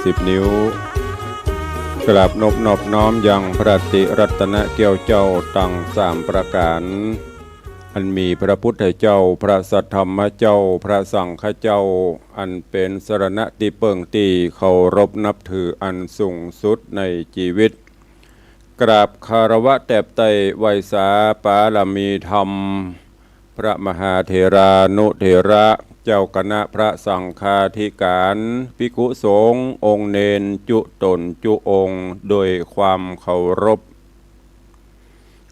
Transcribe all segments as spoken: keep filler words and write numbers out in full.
สิบนิ้ว กราบนบนอบน้อมยังพระติรัตนแก้วเจ้าตังสามประก๋าน อันมีพระพุทธเจ้า พระสัทธรรมเจ้า พระสังฆเจ้า อันเป๋นสรณะตี้เปิ้งตี้เคารพนับถืออันสูงสุดในจีวิต กราบคารวะแตบไต้ไหว้สาปารมีธรรม พระมหาเถรานุเถระ เจ้าคณะพระสังฆาธิก๋าน ภิกขุสงฆ์องค์เณรจุ๊ต๋นจุ๊องค์ โดยความเคารพ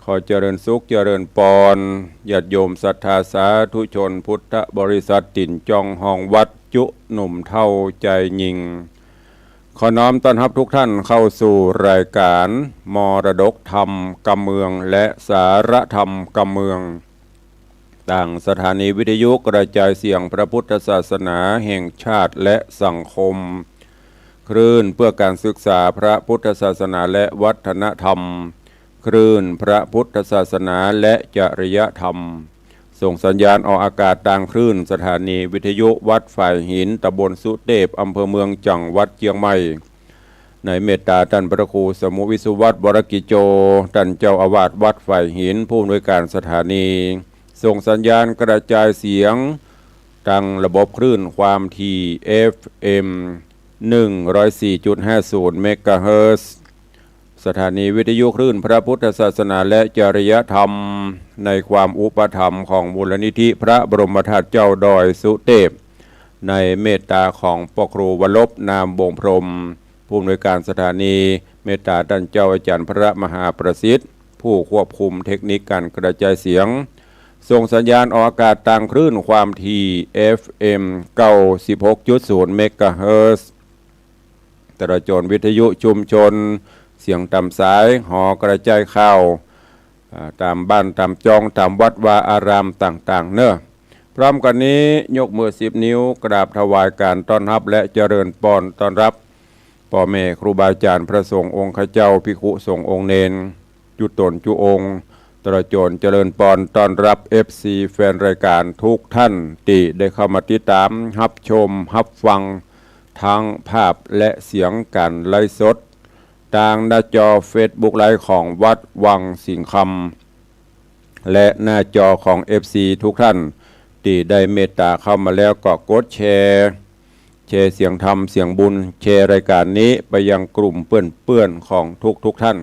ขอเจริญสุขเจริญปอน ญาติโยมศรัทธาสาธุชนพุทธบริษัท ตี๋นจ้องฮ้องวัด จุ๊หนุ่มเฒ่าจายญิง ขอน้อมต้อนฮับทุกท่านเข้าสู่รายก๋านมรดกธรรมกำเมืองและสาระธรรมกำเมือง ตางสถานีวิทยุกระจายเสียงพระพุทธศาสนาแห่งชาติและสังคม คลื่นเพื่อการศึกษาพระพุทธศาสนาและวัฒนธรรม คลื่นพระพุทธศาสนาและจริยธรรม ส่งสัญญาณออกอากาศตางคลื่นสถานีวิทยุวัดฝายหิน ตำบลสุเตพ อำเภอเมือง จังหวัดเจียงใหม่ ในเมตตาต้านพระครูสมุห์วิสุวัฒน์ วรกิจโจ ต้านเจ้าอาวาสวัดฝายหิน ผู้อำนวยการสถานี ส่งสัญญาณกระจายเสียงตางระบบคลื่นความถี่ เอฟเอ็ม หนึ่งร้อยสี่จุดห้าศูนย์ เมกะเฮิรตซ์ สถานีวิทยุคลื่นพระพุทธศาสนาและจริยธรรม ในความอุปถัมภ์ของมูลนิธิพระบรมธาตุเจ้าดอยสุเตพ ในเมตตาของป้อครูวรรบ นามวงศ์พรหม ผู้อำนวยการสถานี เมตตาต้านเจ้าอาจ๋ารย์พระมหาประสิทธิ์ ผู้ควบคุมเทคนิคการกระจายเสียง ส่งสัญญาณออกอากาศตางคลื่นความถี่ เอฟเอ็ม เก้าสิบหกจุดศูนย์ เมกะเฮิรตซ์ ตลอดจ๋นวิทยุชุมชน เสียงต๋ามสาย หอกระจายข่าว อ่า ต๋ามบ้านต๋ามจอง ต๋ามวัดวาอารามต่างๆ เนาะ พร้อมกั๋นนี้ยกมือสิบนิ้วกราบถวายก๋านต้อนฮับและเจริญปอนต้อนฮับ ป้อแม่ครูบาอาจ๋ารย์ พระสงฆ์องค์ข้าเจ้า ภิกขุสงฆ์องค์เณร จุ๊ต๋นจุ๊องค์ ตลอดจ๋นเจริญปอนต้อนฮับ เอฟซี แฟนรายก๋านทุกท่านตี้ได้เข้ามาติดต๋ามฮับชมฮับฟัง ตึงภาพและเสียงก๋านไลฟ์สด ตางหน้าจอเฟซบุ๊กไลฟ์ของวัดวังสิงห์คำ และหน้าจอของ เอฟซี ทุกท่าน ตี้ได้เมตตาเข้ามาแล้วก็กดแชร์ แชร์เสียงธรรมเสียงบุญ แชร์รายก๋านนี้ไปยังกลุ่มเปื้อนๆ ของทุกๆ ท่าน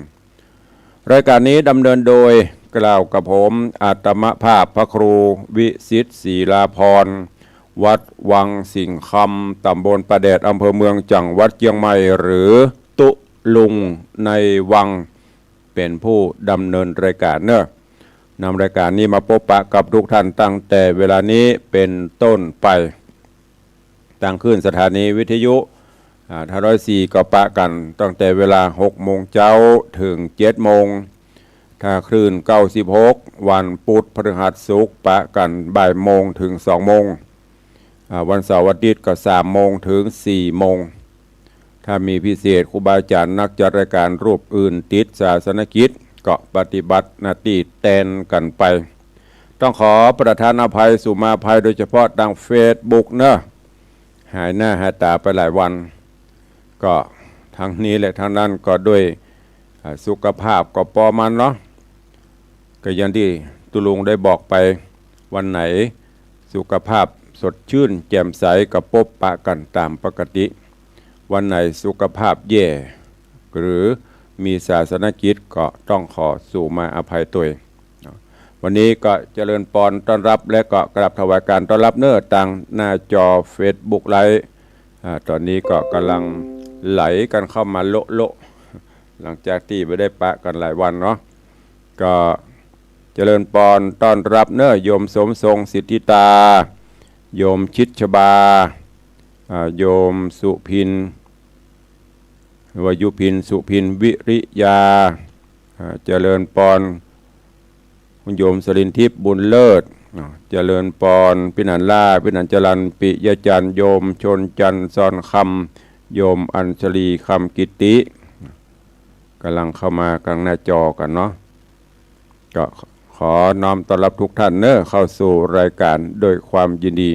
รายก๋านนี้ดำเนินโดย กล่าวกับผม อาตมาภาพพระครูวิสิทธิ์ ศรีลาภรณ์ วัดวังสิงห์คำ ตำบลป่าแดด อำเภอเมือง จังหวัดเจียงใหม่ หรือตุ๊ลุงในวัง เป๋นผู้ดำเนินรายก๋านเนาะ นำรายก๋านนี้มาปะปนกับทุกท่านตั้งแต่เวลานี้เป๋นต้นไป ตางคลื่นสถานีวิทยุ อ่า ห้าร้อยสี่ ก็ปะกั๋นตั้งแต่เวลาหกโมงเจ๊าเถิงเจ็ดโมง ถ้าคลื่นเก้าสิบหก วันพุธพฤหัสศุกร์ปะกั๋นบ่ายโมงเถิงสองโมง อ่า วันเสาร์อาทิตย์ก็สามโมงเถิงสี่โมง ถ้ามีพิเศษครูบาอาจ๋ารย์นักจัดรายก๋านรูปอื่นติดศาสนกิจ ก็ปฏิบัติหน้าตี้แตนกั๋นไป ต้องขอประทานอภัย สุมาภัย โดยเฉพาะตางเฟซบุ๊กเนาะ หายหน้าหายต๋าไปหลายวัน ก็ตึงนี้และตึงนั้นก็ด้วย อ่า สุขภาพก็ปอมันเนาะ ก็อย่างตี้ตุ๊ลุงได้บอกไป วันไหนสุขภาพสดชื่นแจ่มใสก็ปะปนกั๋นต๋ามปกติ วันไหนสุขภาพแย่ หรือมีศาสนกิจก็ต้องขอสุมาอภัยตวย วันนี้ก็เจริญปอนต้อนฮับและก็กราบถวายก๋านต้อนฮับเนาะ ตางหน้าจอเฟซบุ๊กไลฟ์ อ่า ต๋อนนี้ก็ก่ำลังไหลกั๋นเข้ามาโละๆ หลังจากตี้บ่ได้ปะกั๋นหลายวันเนาะ ก็เจริญปอนต้อนฮับเนาะ โยมสมทรง สิทธิตา โยมชิดชบา อ่า โยมสุพิน หรือว่ายุพิน สุพิน วิริยา อ่า เจริญปอน คุณโยมสรินทิพย์ บุญเลิศ อ่า เจริญปอน พินันล่า พินันจรัญ ปิยจันทร์ โยมชนจันทร์ ซอนคำ โยมอัญชลี คำกิติ ก่ำลังเข้ามาตางหน้าจอกั๋นเนาะ ก็ขอน้อมต้อนฮับทุกท่านเนาะ เข้าสู่รายก๋านด้วยความยินดี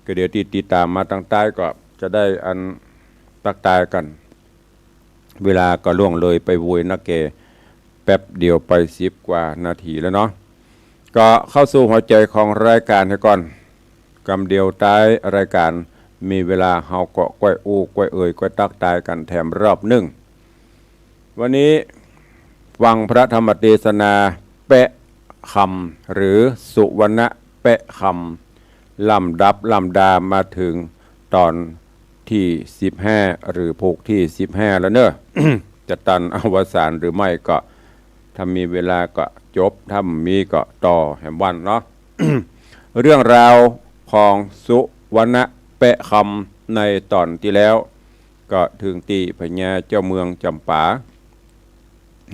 ก็เดี๋ยวตี้ติดต๋ามมาตางใต้ก็จะได้อัน ตั๊กตายกั๋น เวลาก็ล่วงเลยไปโวยนักแก่ แป๊บเดียวไปสิบกว่านาทีแล้วเนาะ ก็เข้าสู่หัวใจ๋ของรายก๋านเหียก่อน กำเดียวต๊ายรายก๋าน มีเวลาเฮาก็ก้อยอู้ก้อยเอ่ยก้อยตั๊กตายกั๋นแถมรอบนึ่ง วันนี้ฟังพระธรรมเตสนาแปะคำ หรือสุวรรณแปะคำ ลำดับลำดามาเถิงต๋อนตี้สิบห้า หรือผูกตี้สิบห้าแล้วเนาะ จะตันอวสานหรือไม่ก็ ถ้ามีเวลาก็จบ ถ้าบ่มีก็ต่อแหมวันเนาะ เรื่องราวของสุวรรณแปะคำในต๋อนตี้แล้ว ก็เถิงตี้พญาเจ้าเมืองจ๋ำปา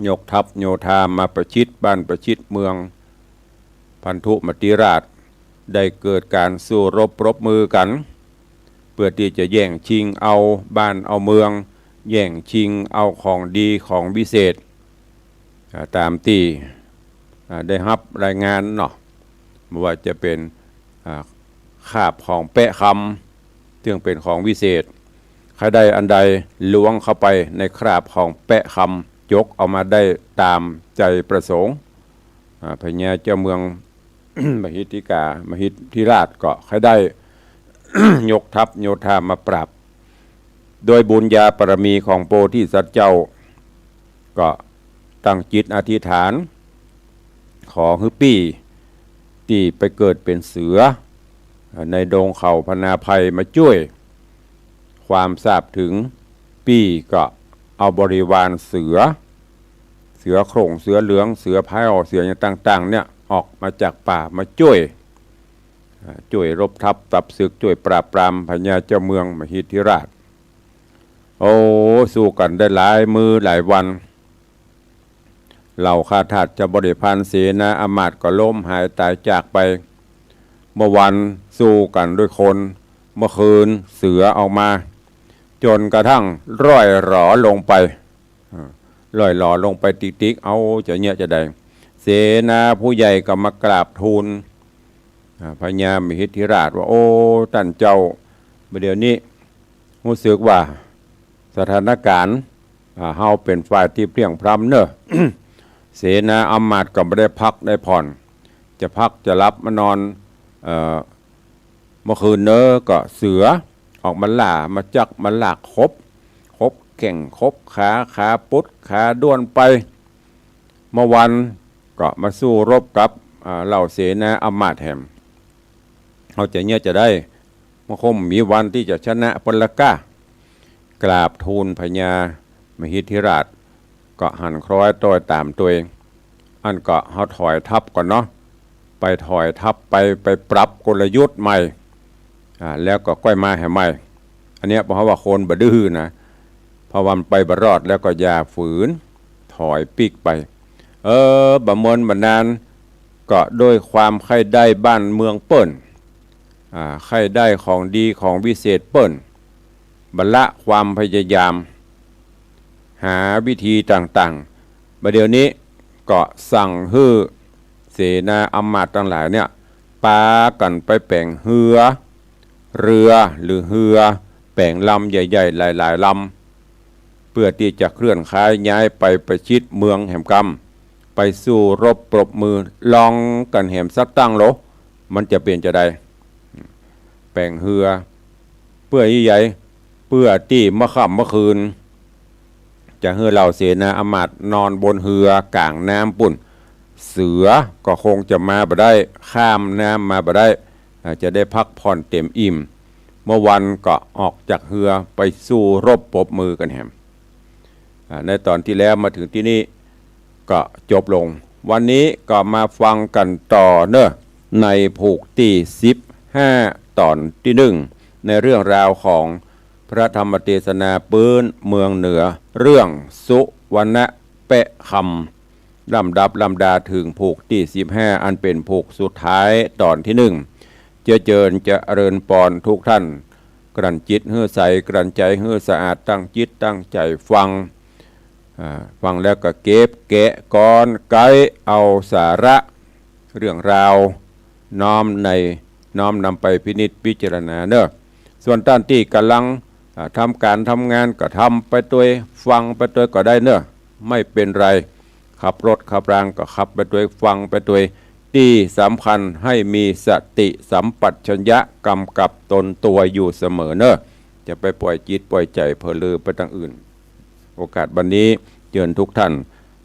ยกทัพโยธามาประชิดบ้านประชิดเมือง พันธุมติราช ได้เกิดก๋านสู้รบปรบมือกั๋น เปื้อตี้จะแย่งชิงเอาบ้านเอาเมือง แย่งชิงเอาของดีของวิเศษ อ่า ต๋ามตี้ อ่า ได้ฮับรายงานเนาะ บ่ว่าจะเป๋น อ่า คาบของแปะคำ เซิ่งเป๋นของวิเศษ ใผได้อันใดล้วงเข้าไปในคาบของแปะคำ ยกเอามาได้ต๋ามใจ๋ประสงค์ อ่า พญาเจ้าเมือง มหิทธิกา มหิทธิราชก็ใผได้ ยกทัพโยธามาปราบ โดยบุญญาบารมีของโพธิสัตว์เจ้า ก็ตั้งจิตอธิษฐาน ขอหื้อปี้ตี้ไปเกิดเป๋นเสือ ในดงเขาพนาไพรมาจ้วย ความทราบเถิง ปี้ก็เอาบริวารเสือ เสือโคร่ง เสือเหลือง เสือแพ้ว เสือหยังต่างๆ เนี่ย ออกมาจากป่ามาจ้วย อ่า จ้วยรบทัพตับศึก จ้วยปราบปรามพญาเจ้าเมืองมหิทธิราช โอ้ สู้กั๋นได้หลายมื้อหลายวัน เหล่าข้าทาสเจ้าบริพารเสนาอำมาตย์ก็ล้มหายต๋ายจากไป เมื่อวันสู้กั๋นด้วยคน เมื่อคืนเสือออกมา จ๋นกระทั่งร่อยหรอลงไป อ่า ร่อยหรอลงไปติ๊กๆ เอ้า จะเยียะจาใด เสนาผู้ใหญ่ก็มากราบทูล อ่า พญามหิทธิราชว่า โอ้ ต้านเจ้า บ่าเดี่ยวนี้ ฮู้สึกว่าสถานก๋ารณ์ อ่า เฮาเป๋นฝ่ายตี้เพลียงพล้ำเนาะ เสนาอำมาตย์ก็บ่ได้พักได้ผ่อน จะพักจะหลับมานอน เอ่อ เมื่อคืนเนาะก็เสือออกมาล่า มาจัก มาลากขบ ขบแข้ง ขบขา ขาปุด ขาด้วนไป เมื่อวันก็มาสู้รบกับ อ่า เหล่าเสนาอำมาตย์แหม เฮาจะเยียะจาใด มันคงบ่มีวันตี้จะชนะเปิ้นละก้า กราบทูลพญามหิทธิราช ก็หันคล้อยต้อยต๋ามตวย อั้นก็เฮาถอยทัพก่อนเนาะ ไปถอยทัพไป ไปปรับกลยุทธ์ใหม่ อ่า แล้วก็ก้อยมาแหมใหม่ อันเนี้ยบ่าเฮาว่าคนบ่ดื้อนะ เพราะว่ามันไปบ่รอดแล้วก็อย่าฝืน ถอยปิ๊กไป เออ บ่าเมินบ่านาน ก็ด้วยความใค่ได้บ้านเมืองเปิ้น อ่า ใค่ได้ของดีของวิเศษเปิ้น บ่ละความพยายาม หาวิธีต่างๆ บ่าเดี่ยวนี้ก็สั่งหื้อเสนาอำมาตย์ตังหลายเนี่ย ปากั๋นไปแป๋งเฮือ เฮือ หรือเฮือ แป๋งลำใหญ่ๆ หลายๆ ลำ เปื้อตี้จะเคลื่อนขย้ายไปประชิดเมืองแหมกำ ไปสู้รบปรบมือลองกั๋นแหมสักตั้งโล มันจะเป๋นจาใด แป๋งเฮือ เปื้ออี้ใด เปื้อตี้เมื่อค่ำเมื่อคืน จะหื้อเหล่าเสนาอำมาตย์นอนบนเฮือก๋างน้ำปู้น เสือก็คงจะมาบ่ได้ ข้ามน้ำมาบ่ได้ อ่า จะได้พักผ่อนเต็มอิ่ม เมื่อวันก็ออกจากเฮือไปสู้รบปรบมือกั๋นแหม อ่า ในต๋อนตี้แล้วมาเถิงตี้นี้ก็จบลง วันนี้ก็มาฟังกั๋นต่อเนาะ ในผูกตี้สิบห้า ต๋อนตี้นึ่ง ในเรื่องราวของพระธรรมเตสนาปื๊นเมืองเหนือ เรื่องสุวรรณแปะคำ ลำดับลำดาเถิงผูกตี้สิบห้า อันเป๋นผูกสุดท้ายต๋อนตี้นึ่ง เจื้อเจิญเจริญปอนทุกท่าน กลั่นจิตหื้อใส กลั่นใจ๋หื้อสะอาด ตั้งจิตตั้งใจ๋ฟัง อ่า ฟังแล้วก็เก็บแกะก๊อนไก๊เอาสาระเรื่องราว น้อมใน น้อมนำไปพินิจพิจารณาเนาะ ส่วนต้านตี้ก่ำลัง อ่า ทำก๋านทำงานก็ทำไปตวย ฟังไปตวยก็ได้เน่อ ไม่เป๋นไร ขับรถขับรางก็ขับไปตวย ฟังไปตวย ตี้สำคัญหื้อมีสติสัมปชัญญะก๋ำกับตนตั๋วอยู่เสมอเน่อ จะไปป่อยจิตป่อยใจ๋เผลอไปตางอื่น โอกาสบัดนี้เจิญทุกท่าน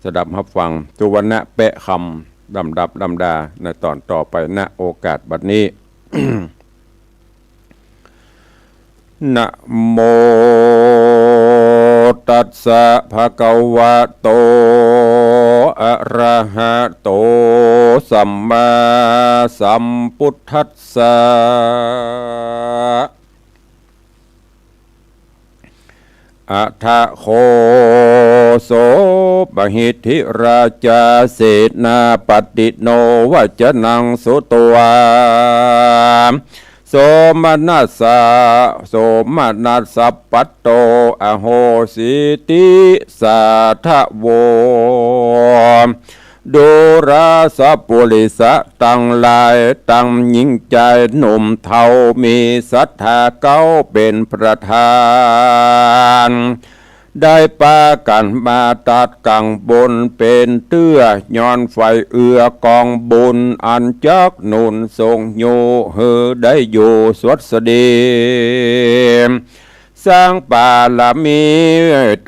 สดับฮับฟังสุวรรณะแปะคำลำดับลำดาในต๋อนต่อไป ณ โอกาสบัดนี้ นะโมตัสสะ ภะคะวะโต อะระหะโต สัมมาสัมพุทธัสสะ อะถะโข โส มหิทธิราชา เสนาปติโน วะจะนัง สุตวา โสมนัสสะ โสมนัสสะปัตโต อโหสิติ สาธะโว ดูราสะปุริสะตังหลาย ตังญิงจายหนุ่มเฒ่า มีศรัทธาเก๊าเป๋นประธาน ได้ปากั๋นมาตัดกั๋งบนเป๋นเตื้อ ย้อนใฝ่เอื้อกองบุญ อันจักหนุนส่งยูหื้อได้อยู่สวัสดี สร้างบารมี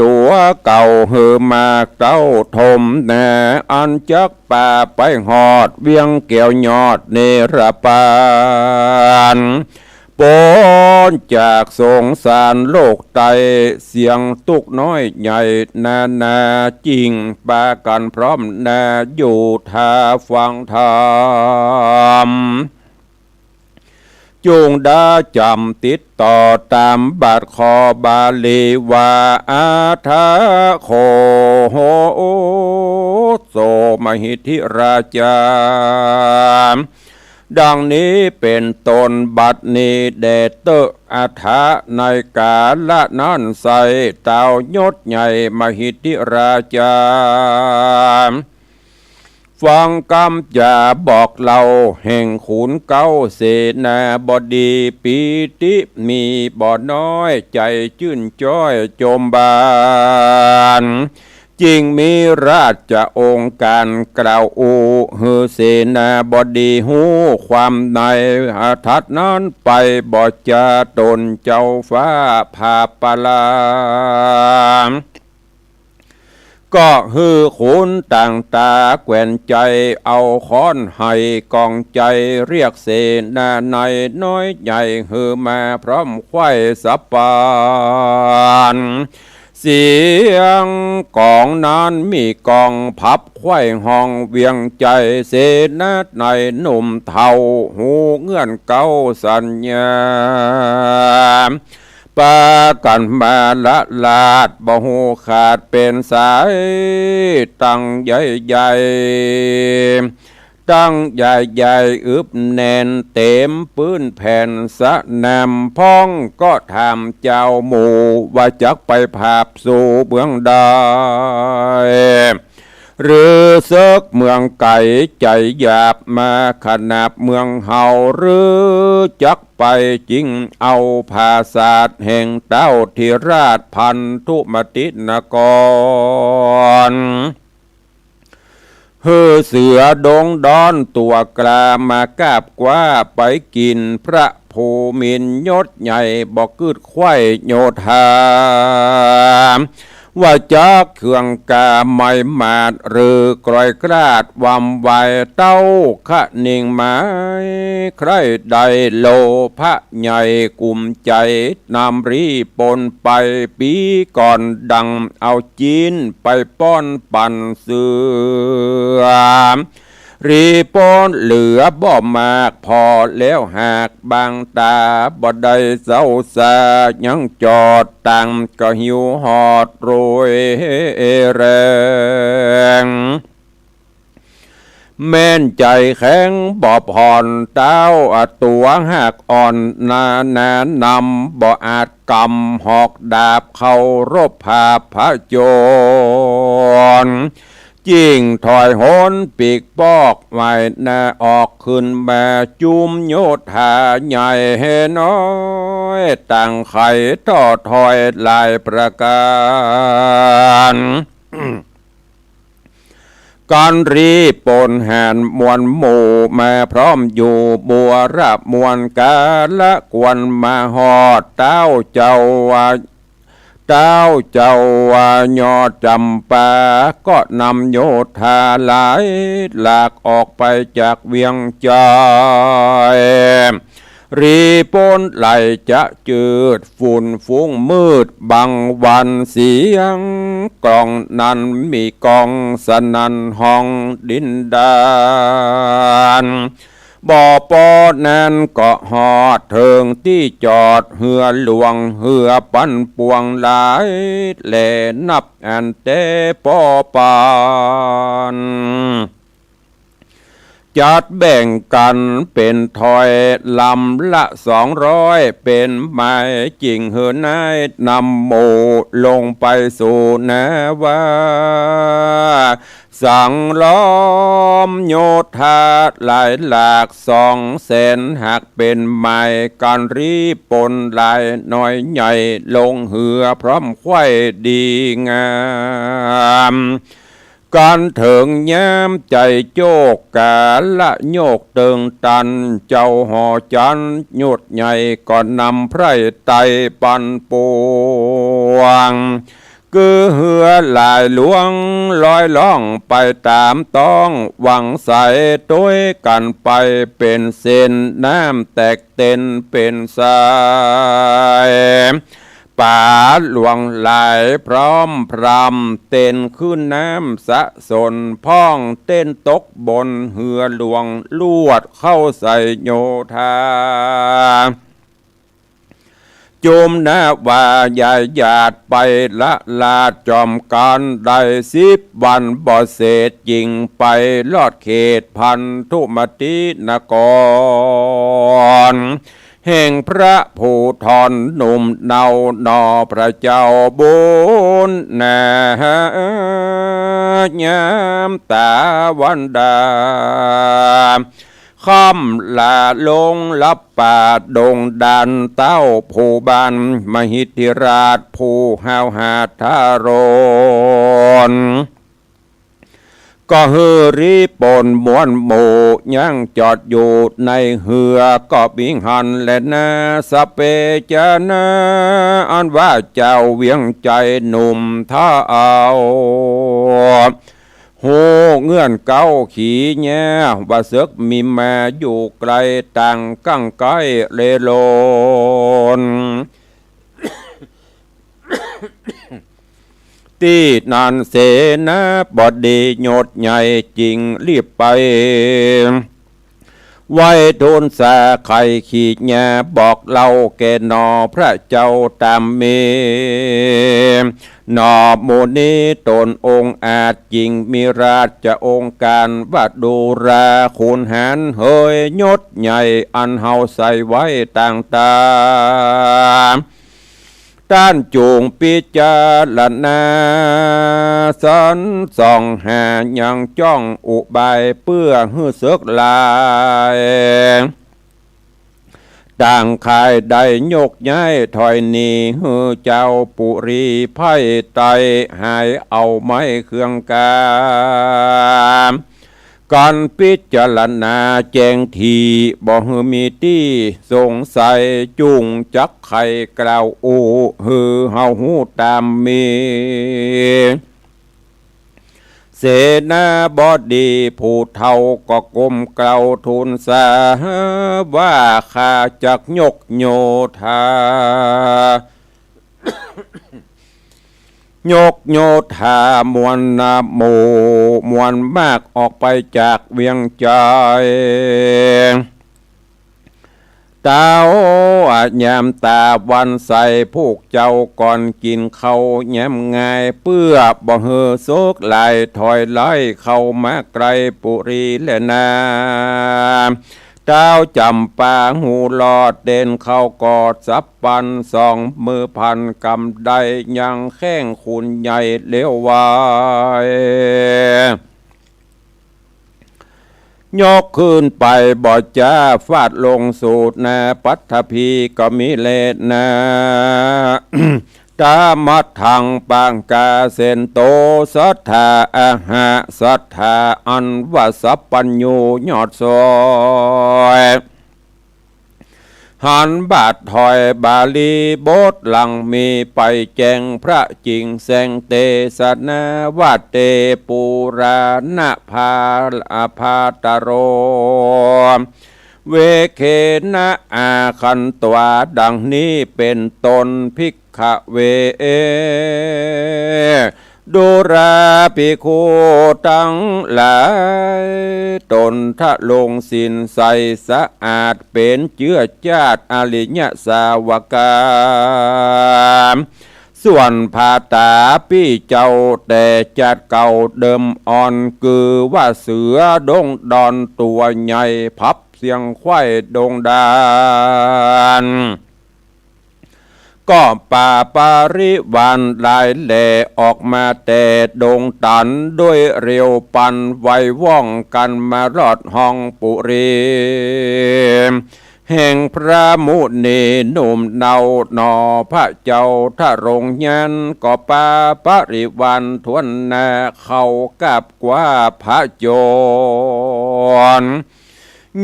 ตั๋วเก่าหื้อมากเต้าถมนา อันจักปาไปฮอดเวียงแก้วยอดเนรปาน ป๊นจากสงสารโลกไต เสี้ยงตุ๊กข์น้อยใหญ่นานา จิ่งปากั๋นพร้อมหน้าอยู่ถ้าฟังธรรม จุ่งได้จ๋ำติดต่อต๋ามบาทข้อบาลีว่า อะถะโข โส มหิทธิราชา ดังนี้เป๋นต้น บัดนี้แด่เต๊อะ อะถะ ในกาละนั้นไส้ เต้ายศใหญ่มหิทธิราชา ฟังกำจ๋าบอกเล่าแห่งขุนเก๊าเสนาบดี ปีติมีบ่น้อย ใจ๋จื้นจ้อยจมบาน จิ่งมีราชองค์ก๋านกล่าวอู้ หื้อเสนาบดีฮู้ความใน อะถะนั้นไป บ่จาต๋นเจ้าฟ้าผาบปลา ก็หื้อขุนต่างต๋าแขวนใจ๋ เอาค้อนไห้กองใจ๋ เรียกเสนาในน้อยใหญ่ หื้อมาพร้อมไขว้สะปาน เสียงกองนั้นมีก้อง ผับไขว้ฮ้องเวียงใจ๋ เสนาในหนุ่มเฒ่า ฮู้เงื่อนเก๊าสัญญา ปากั๋นมาละลาด บ่ฮู้ขาดเป๋นสาย ตังใหญ่ๆ ตังใหญ่ๆ อึบแน่นเต๋มปื๊นแผ่นสนาม พ่องก็ถามเจ้าหมู่ ว่าจักไปผาบสู่เมืองใด หรือเสิกเมืองไก๋ ใจ๋หยาบมาขนาบเมืองเฮา หรือจักไปจิ่งเอาผาสาทแห่งเต้าธิราชพันธุมตินคร หื้อเสือดงดอนตั๋วกล้ามากราบกว้า ไปกิ๋นพระผู้มียศใหญ่ บ่กึ๊ดไขว้โยธา ว่าจักเคืองกาไม้มาด หรือกลอยกลาดวำวาย เต้าคะนิงไม้ใคร่ได้ โลภะใหญ่กุมใจ๋ นำรีปนไป ปี๋ก่อนดังเอาจีนไปป้อนปั๋นเสือ รีปนเหลือบ่มาก ผ่อแล้วหากบางต๋า บ่ได้เศร้าสา ยังจอดตัง ก็หิวฮอดโรยแรง แม่นใจ๋แข็งบ่ผ่อน เต้าตั๋วหากอ่อน นานา นำบ่อาจกำหอกดาบ เคารพผาบผจญ จิ่งถอยหนปีกปอกไหวหน้าออกขึ้นมาจุมโยธาใหญ่น้อยต่างไขต่อถอยหลายประก๋าน กันรีบปนแห่นมวลหมู่มาพร้อมอยู่บัวระมวลกาละกวนมาฮอดเต๊าเจ้าว่า เต๊าเจ้าว่ายอดจ๋ำปา ก็นำโยธาหลายหลากออกไปจากเวียงจันทน์ รีบปนไหลจะจืดฝุ่นฟุ้งมืดบังวันเสียงกลองนั้นมีก้องสนั่นห้องดินแดน บ่ปอนั้นก็ฮอดเถิงตี้จอดเฮือหลวงเฮือปันปวงหลายแลนับอันแต่ปอปาน จัดแบ่งกั๋นเป๋นถอยลำละสองร้อยเป๋นไมล์ จิ่งหื้อนายนำหมู่ลงไปสู่นาว่า สังล้อมโยธาหลายหลากสองแสนหากเป๋นไมล์ กันรีบปนหลายน้อยใหญ่ลงเฮือพร้อมไขว้ดีงาม กันเถิงยามใจ๋โจกกาละโยกเติงตัน เจ้าหอจันทน์ยศใหญ่ก็นำไพร่ไต่ปันปวง คือเฮือหลายหลวงลอยล่องไปต๋ามต้องหวังใส ตวยกั๋นไปเป๋นเส้นน้ำแตกเต็นเป๋นสาย ป๋าหลวงหลายพร้อมพร่ำเต็นขึ้นน้ำสะสนพ่องเต้นตกบนเฮือหลวงลวดเข้าใส่โยธา จุมนาว่าย้ายหยาดไปละลาดจอมกั๋นได้สิบวันบ่เสร็จ จิ่งไปลอดเขตพันธุมตินคร แห่งพระผู้ทอนหนุ่มเนาหนอพระเจ้าบุญนายามต๋าวันดา ค่ำลาลงลับป่าดงดาน เต้าผู้บ้านมหิทธิราชผู้ห้าวหาญทารุณ ก็หื้อรีบปนมวลหมู่ยังจอดอยู่ในเฮือก็มีหั้นแลนา สเปจานา อันว่าเจ้าเวียงใจ๋หนุ่มเฒ่า ฮู้เงื่อนเก๊าขีแย้ว่าเสิกมีมาอยู่ไก๋ต่างกั๋งใก้เลโลน ตี้นั้นเสนาบดียศใหญ่จิ่งรีบไป ไหว้ทูลสาไขขีแย้บอกเล่าแก่หนอพระเจ้าต๋ามมี หนอหมู่นี้ต๋นองอาจจิ่งมีราชองการว่าดูราขุนหาญเหยยศใหญ่อันเฮาใส่ไว้ต่างต๋า ต้านจุ่งปิจารณาสรรส่องหายังจ้องอุบายเปื้อหื้อเสิกหลาย ต่างข่ายได้ยกย้ายถอยหนีหื้อเจ้าปุรีไพร่ไต่หายเอาไม้เครื่องกา กั๋นปิจารณาแจ้งถี่บ่หื้อมีตี้สงสัย จุ่งจักไขกล่าวอู้หื้อเฮาฮู้ต๋ามมี เสนาบดีผู้เฒ่าก็ก้มเกล้าทูลสาว่า ข้าจักยกโยธา ยกโยธามวลหมู่มวลมากออกไปจากเวียงใจ๋ เต้ายามต๋าวันใส พวกเจ้าก่อนกิ๋นข้าวยามงาย เปื้อบ่หื้อเสิกหลายถอยไล่เข้ามาใก้ปุรีแลนา เต๊าจ๋ำปาหูหลอด เต้นเข้ากอดสัพพัน สองมือพันกำได ยังแข้งขุนใหญ่เลววาย ยกขึ้นไปบ่จ๋า ฟาดลงสู่หน้าปัตภีก็มิเลนา ตามัทธังปังกาเสนโต สัตถาอะหะ สัตถาอันว่าสัพพัญญูยอดสวย หันบาทถอยบาลีบทหลังมีไปแจ้งพระจิ่งแสงเตสนา วัตเตปูราณะพาลาภาตโร เวเขนะอาคันตวา ดังนี้เป๋นต้น ภิกขเว ดูราภิกขุตังหลาย ตนทะลงศีลใสสะอาด เป๋นเจื้อจาติอริยสาวกา ส่วนผาต๋าปี้เจ้าแต่จาติเก่าเดิมอ่อน กือว่าเสือดงดอนตั๋วใหญ่ พับเสียงไขว้ดงดาน ก็ปาปริวารหลายแหล่ ออกมาแต่ดงตัน โดยเร็วปานไว ว่องกั๋นมารอดห้องปุรี แห่งพระมุนีหนุ่มเนาหนอ พระเจ้าทรงยัน ก็ปาปริวารถ้วนหน้า เข้ากราบกว้าพระโจร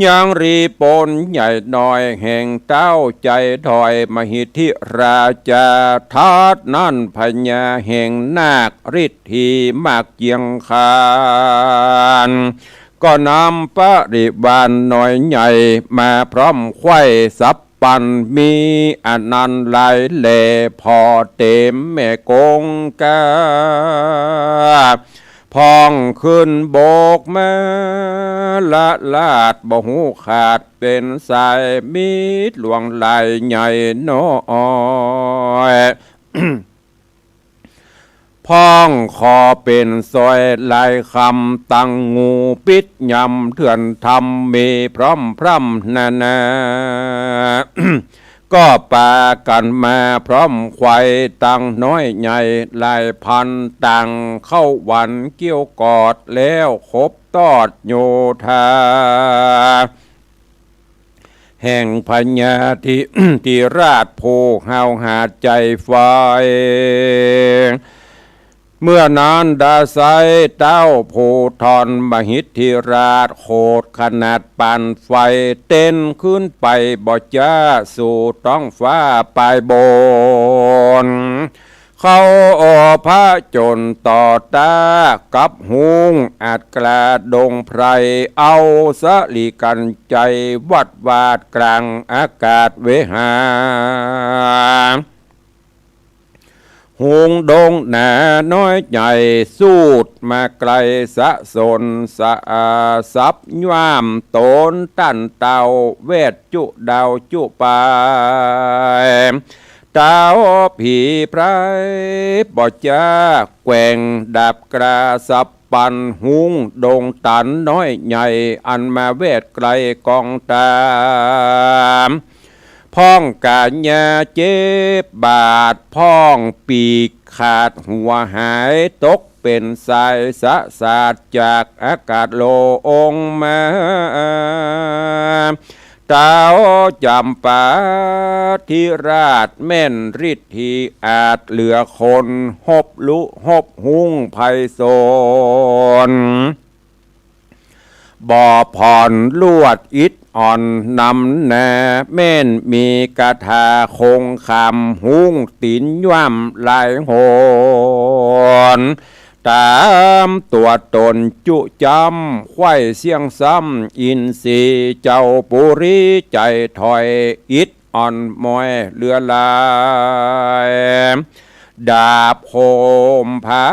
ยังรีปนใหญ่น้อย แห่งเต๊าใจ๋ถอย มหิทธิราชา ทัดนั้นพญาแห่งนาค ฤทธีมากเจียงคาน ก็นำปริวารน้อยใหญ่ มาพร้อมไขว้สัพพัน มีอานันต์หลายแหล่ ผ่อเต๋มแม่คงคา พ่องขึ้นบกมา ละลาดบ่ฮู้ขาดเป๋นสาย มิตรหลวงหลายใหญ่น้อย พ่องขอเป๋นซอยหลายคำ ตั้งงูปิดยำเถื่อนธรรม มีพร้อมพร่ำนานา ก็ปากั๋นมาพร้อมไขว้ ตังน้อยใหญ่หลายพัน ตังเข้าหวานเกี้ยวกอด แล้วคบตอดโยธา แห่งพญาธิ ธิราชผู้ห้าวหาญใจ๋ไฟ เมื่อนั้นดาไซเต้าภูธรมหิทธิราช โขดขนาดปานไฟ เต้นขึ้นไปบ่จ๋า สู่ต๊องฟ้าปายบน เข้าออพระโจรต่อต้า กับฮุ้งอาจกล้าดงไพร เอาสะหลีกัญไชย วัดวาดกลางอากาศเวหา ฮุ้งดงหนาน้อยใหญ่ สูดมาไกลสะสน สะอาสับย่ามตน ต้านเต้าแวดจุดาวจุปาย เต้าผีไพรบ่จ๋า แกว่งดาบกล้าสับปัน ฮุ้งดงตันน้อยใหญ่ อันมาแวดไกลกองตาม พ่องก๋ายาเจ็บบาด พ่องปีกขาดหัวหาย ตกเป๋นสายสะสาด จากอากาศลงมา เต้าจ๋ำปาธิราช แม่นฤทธีอาจเหลือคน ฮบลุฮบฮุ้งไพศาล บ่ผ่อนลวดอิดอ่อนนำนา แม่นมีคาถาคงคำ ฮุ้งตี๋นย่ำหลายหน ต๋ามตั๋วต๋นจุจ๊ำ ไขว้เสี้ยงซ้ำอินทรีย์ เจ้าปุรีใจ๋ถอย อิดอ่อนมอยเหลือหลาย ดาบคมผา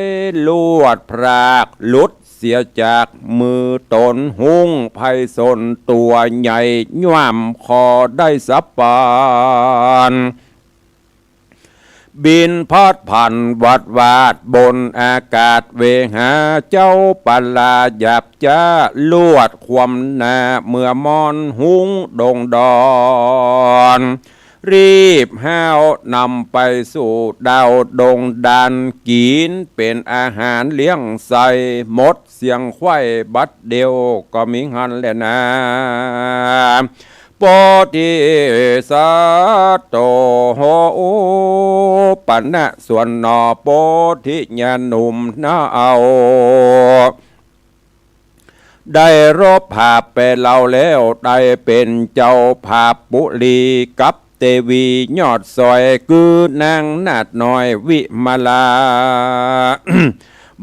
ย ลวดพรากหลุดเสียจากมือต๋น ฮุ้งไพศาลตั๋วใหญ่ ย่ำคอได้สับปัน เ บิณฑบาตผ่านวัดวาดบนอากาศ เวหาเจ้าปลาหยาบจ๊า ลวดความหน้าเมื่อมอนหุงดงดอน รีบห้าวนำไปสู่ดาวดงดาน กิ๋นเป๋นอาหารเลี้ยงใส่ หมดเสียงใคว่บัดเดียวก็มีหั้นแลนา โพธิสัตว์โต โห ปะนะส่วนหนอ โพธิญาณหนุ่มนาเอา ได้รบหาบแปรเล่าแล้ว ได้เป๋นเจ้าภาพปุรี กับเตวียอดสอย คือนางนาฏน้อยวิมลา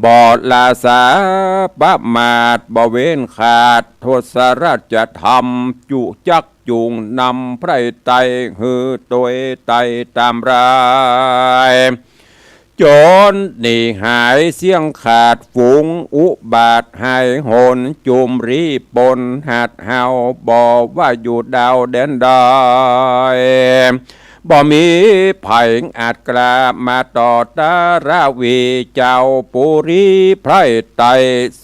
บ่ละสาประมาท บ่เว้นขาด ทศราชธรรม จุจัก จูงนำไพร่ไต หื้อตวยไตต๋ามราย จ๋นหนีหายเสี้ยงขาด ฝูงอุบาทหายหน จุมรีปนหัดเห่า บ่ว่าอยู่ดาวแดนใด บ่มีใผอาจกล้ามาต่อต้านราวี เจ้าปุรีไพร่ไต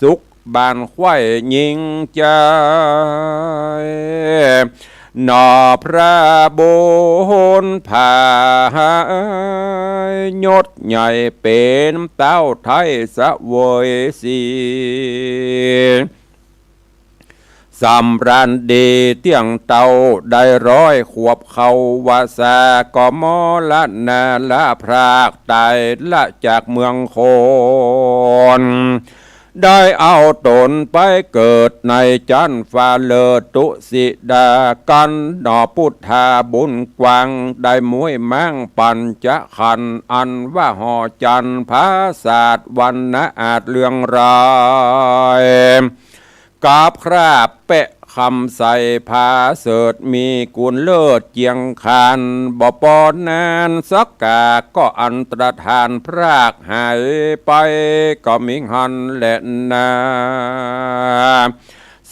สุข บ้านใคว่ยิ่งใจ๋ หนอพระบุญผา ยศใหญ่เป๋นเต้าไทยเสวยสี สำราญดีเตี้ยงเต้า ได้ร้อยขวบเข้าพรรษา ก็มรณะละพรากต๋ายละจากเมืองคน ได้เอาต๋นไปเกิดในจั๊นฟ้าเลิศตุสิดา กั๋นหนอพุทธาบุญกว้าง ได้ม้วยม้างปัญจขันธ์ อันว่าหอจันทร์ผาสาทวรรณะอาจเรืองราย กับคราบแปะคำใสผาเสริฐมีกุณเลิศเจียงคาน บ่ปอนานสักกา ก็อันตรธานพรากหายไป ก็มีหั้นแลนา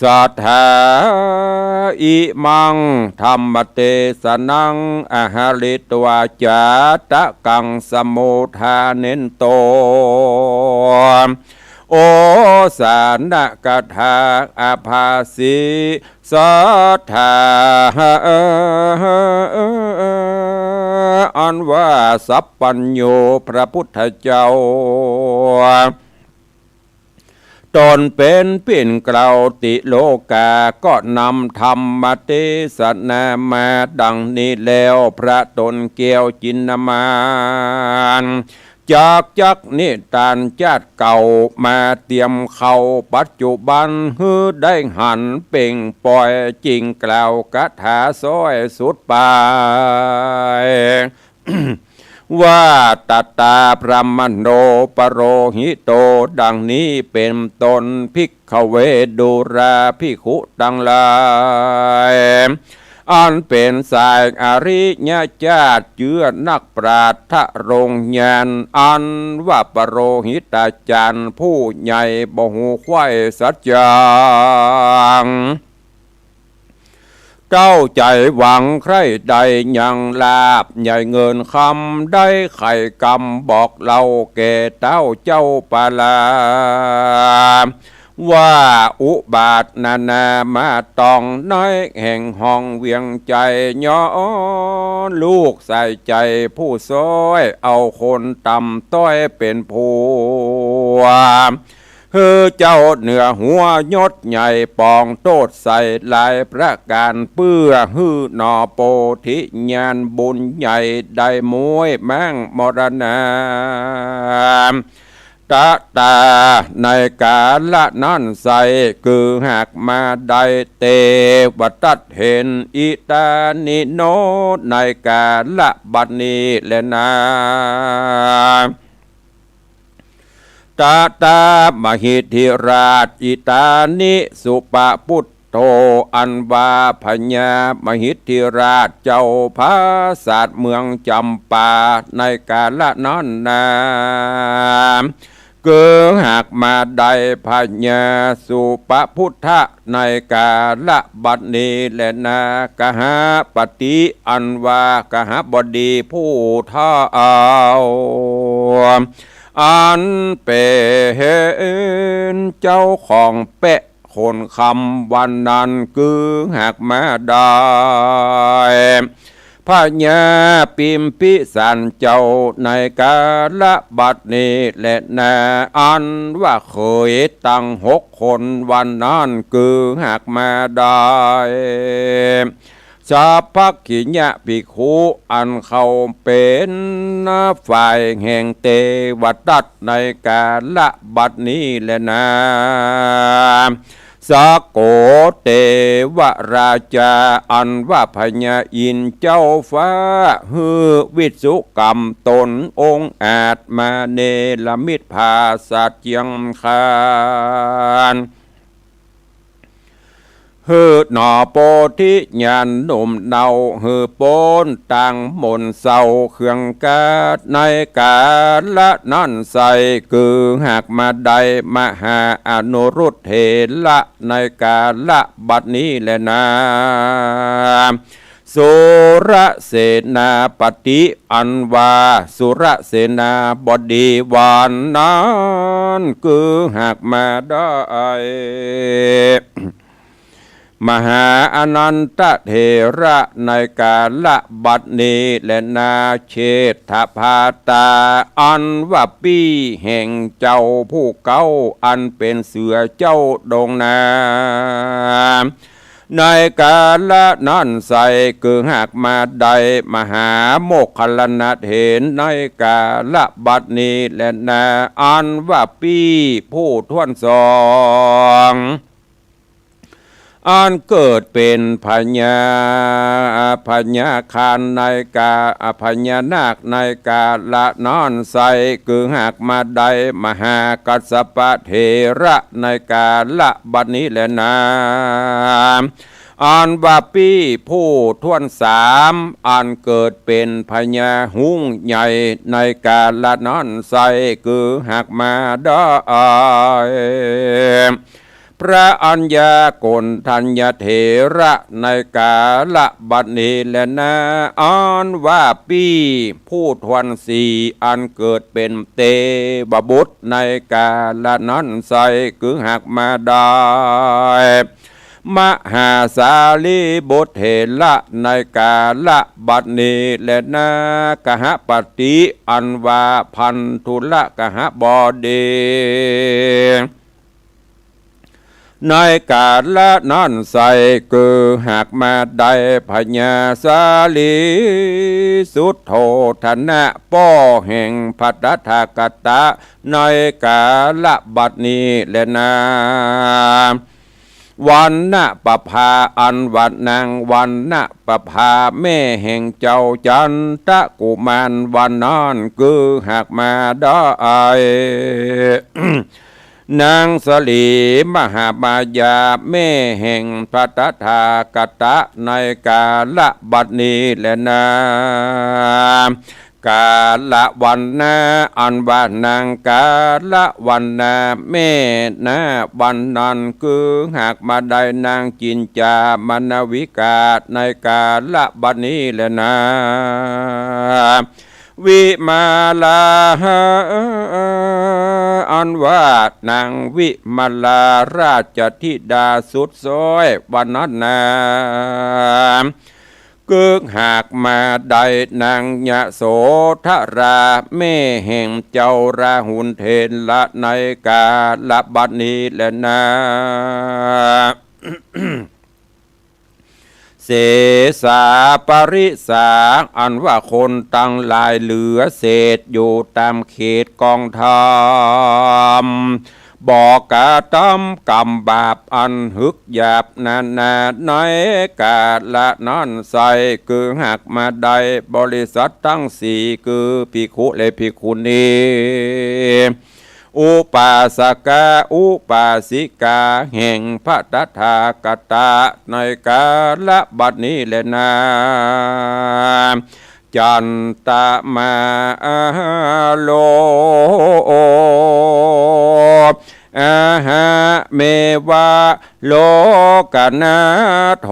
สัทธา อิมัง ธัมมเตสนัง อะหะริตวา จาตะกัง สมุทธาเนนโต โอสานะกถา อาภาสิ สัทธา อันว่าสัพพัญญูพระพุทธเจ้า ต๋นเป๋นปิ่นเกล้าติโลกา ก็นำธัมมเตสนามาดังนี้แล้ว พระต๋นแก้วจินมาน จักจักนิตานจาติเก่า มาเตียมเข้าปัจจุบัน หื้อได้หันเป่งป่อย จึงกล่าวกถาซ้อยสุดปาย ว่า ตตา พรหมโณ ปโรหิโต ดังนี้เป๋นต้น ภิกขเว ดูราภิกขุตังหลาย อันเป๋นสายอริยจาติ เจื้อนักปราชญ์ทรงญาณ อันว่าปโรหิตาจารย์ผู้ใหญ่ บ่ฮู้ใคว่สัจจัง เต้าใจ๋หวังใคร่ได้ยังลาภใหญ่เงินคำ ได้ไขกำบอกเล่าแก่เต้าเจ้าปาลา ว่าอุบาทนานามาตอง ในแห่งห้องเวียงใจ๋ ย้อนลูกใส่ใจ๋ผู้ซ้อย เอาคนต่ำต้อยเป๋นผัว หื้อเจ้าเหนือหัวยศใหญ่ ปองโต้ษใส่หลายประก๋าน เปื้อหื้อหนอโพธิญาณบุญใหญ่ ได้ม้วยม้างมรณา ตตา ในกาละนั้นไส้ คือหากมาได้เตวทัตเห็น อิตานิโน ในกาละบัดนี้แลนา ตตา มหิทธิราช อิตานิ สุปพุทโธ อันว่าพญามหิทธิราช เจ้าผาสาทเมืองจำปา ในกาละนั้นนา คือหากมาได้พญาสุปพุทธะในกาละบัดนี้แลนา กหปติอันว่ากหบดีผู้เฒ่า อันเป๋นเจ้าของแปะ คนคำวันนั้น คือหากมาได้ พญาปิมพิสารเจ้าในกาละบัดนี้แลนา อันว่าเขยตังหกคนวันนั้น คือหากมาได้ สัพพคิยะภิกขุอันเขาเป๋นฝ่ายแห่งเตวทัตในกาละบัดนี้แลนา สโกเตวราจาอันว่าพญาอินทร์เจ้าฟ้า หื้อวิศวกรรมต๋นองอาจมาเนรมิตผาสัตว์เจียงคาน หื้อหน่อโพธิญาณหนุ่มเนา หื้อป๊นตางหม่นเศร้าเครื่องกาดในกาละนั้นไส้ คือหากมาได้มหาอนุรุทเถระในกาละบัดนี้แลนา สุรเสนาปติอันว่าสุรเสนาบดีวันนั้น คือหากมาได้ มหาอนันทเถระในกาละบัดนี้แลนา เชษฐพาตาอันว่าปี้แห่งเจ้าผู้เก๊าอันเป๋นเสือเจ้าดงนา ในกาละนั้นไส้ คือหากมาได้มหาโมคคัลลานะเถระในกาละบัดนี้แลนา อันว่าปี้ผู้ถ้วนสอง อันเกิดเป๋นพญา พญาคารในกา พญานาคในกาละนั้นไส้ คือหากมาได้มหากัสสปะเถระในกาละบัดนี้แลนา อันว่าปี้ผู้ถ้วนสาม อันเกิดเป๋นพญาฮุ้งใหญ่ในกาละนั้นไส้ คือหากมาได้ พระอัญญาโกณฑัญญเถระในกาละบัดนี้แลนา อันว่าปี้ผู้ถ้วนสี่ อันเกิดเป๋นเตวบุตรในกาละนั้นไส้ คือหากมาได้ มหาสารีบุตรเถระในกาละบัดนี้แลนา กหปติอันว่าพันธุลกหบดี ในกาละนั้นไส้ คือหากมาได้พญาสารีสุทโธทนะ ป้อแห่งพระตถาคตะในกาละบัดนี้แลนา วัณณปภาอันว่านางวัณณปภาแม่แห่งเจ้าจันทกุมารวันนั้น คือหากมาได้ นางสลีมหามายาแม่แห่งพระตถาคตะในกาละบัดนี้แลนา กาละวัณณาอันว่านางกาละวัณณาแม่นาวันนั้น คือหากมาได้นางจินจามณวิกาในกาละบัดนี้แลนา วิมาลา อันว่านางวิมาลาราชธิดาสุดซ้อยวันนั้นนา คือหากมาได้นางยโสธราแม่แห่งเจ้าราหุลเถระในกาละบัดนี้แลนา เสสาปริสา อันว่าคนตังหลายเหลือเศษอยู่ต๋ามเขตกองธรรม บ่กระตำกรรมบาปอันหึกหยาบนานาในกาละนั้นไส้ คือหากมาได้บริษัทตังสี่ คือภิกขุและภิกขุณี อุปาสกะอุปาสิกาแห่งพระตถาคตะในกาละบัดนี้แลนา จันตมาโล อาหะเมวะ โลกนาโถ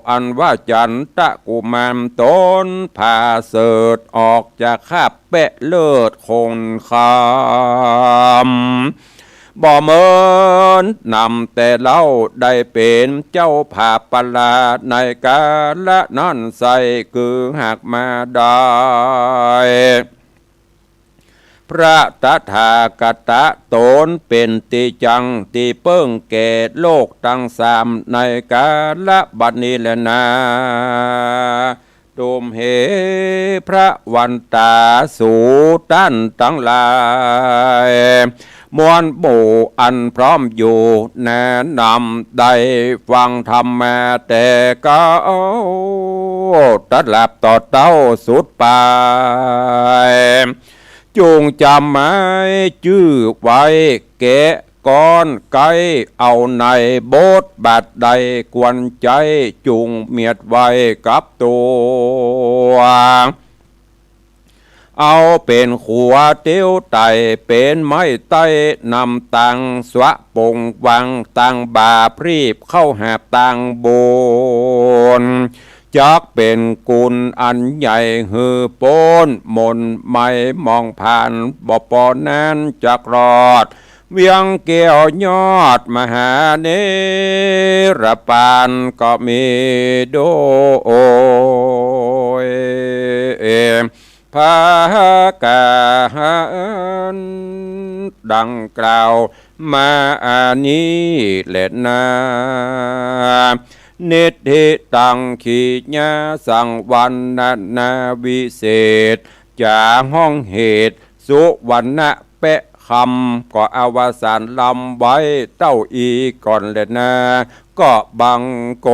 อันว่าจันตะกุมารต๋นผาเสริฐออกจากคราบแปะเลิศคงคำ บ่เหมินนำแต่เล่าได้เป๋นเจ้าผาประหลาดในกาละนั้นไส้ คือหากมาได้ พระตถาคตะต๋นเป๋นตี้จั้งตี้เปิ้งแก่โลกตังสามในกาละบัดนี้แลนา ตุมเห พระวันตา สูต้านตังหลาย มวลหมู่อันพร้อมอยู่ แนะนำได้ฟังธรรมมาแต่เก๊า ตราบต่อเต๊าสุดไป จุ่งจ๋ำหมายจื้อไว้ แกะก้อนไก๊เอาในบทบาทใดควรใจ๊ จุ่งเมียดไว้กับตั๋ว เอาเป๋นขัวเตี้ยวไต่ เป๋นไม้ไต้นำตังสวะปงวัง ตังบ่าพรีบเข้าหาตังบุญ จักเป๋นกุณอันใหญ่หื้อป๊นมนไม้มองผ่าน บ่ปอนั้นจักรอด เวียงแก้วยอดมหาเนรปานก็มีโดย พากันดังกล่าวมาอันนี้แลนา นิทธิตัง ขีณาสัง วรรณนาวิเศษ จ๋าฮ้องเหตุ สุวรรณะแปะคำ ก็อวสานลำไว้เต้าอี้ก่อนแลนา ก็บังค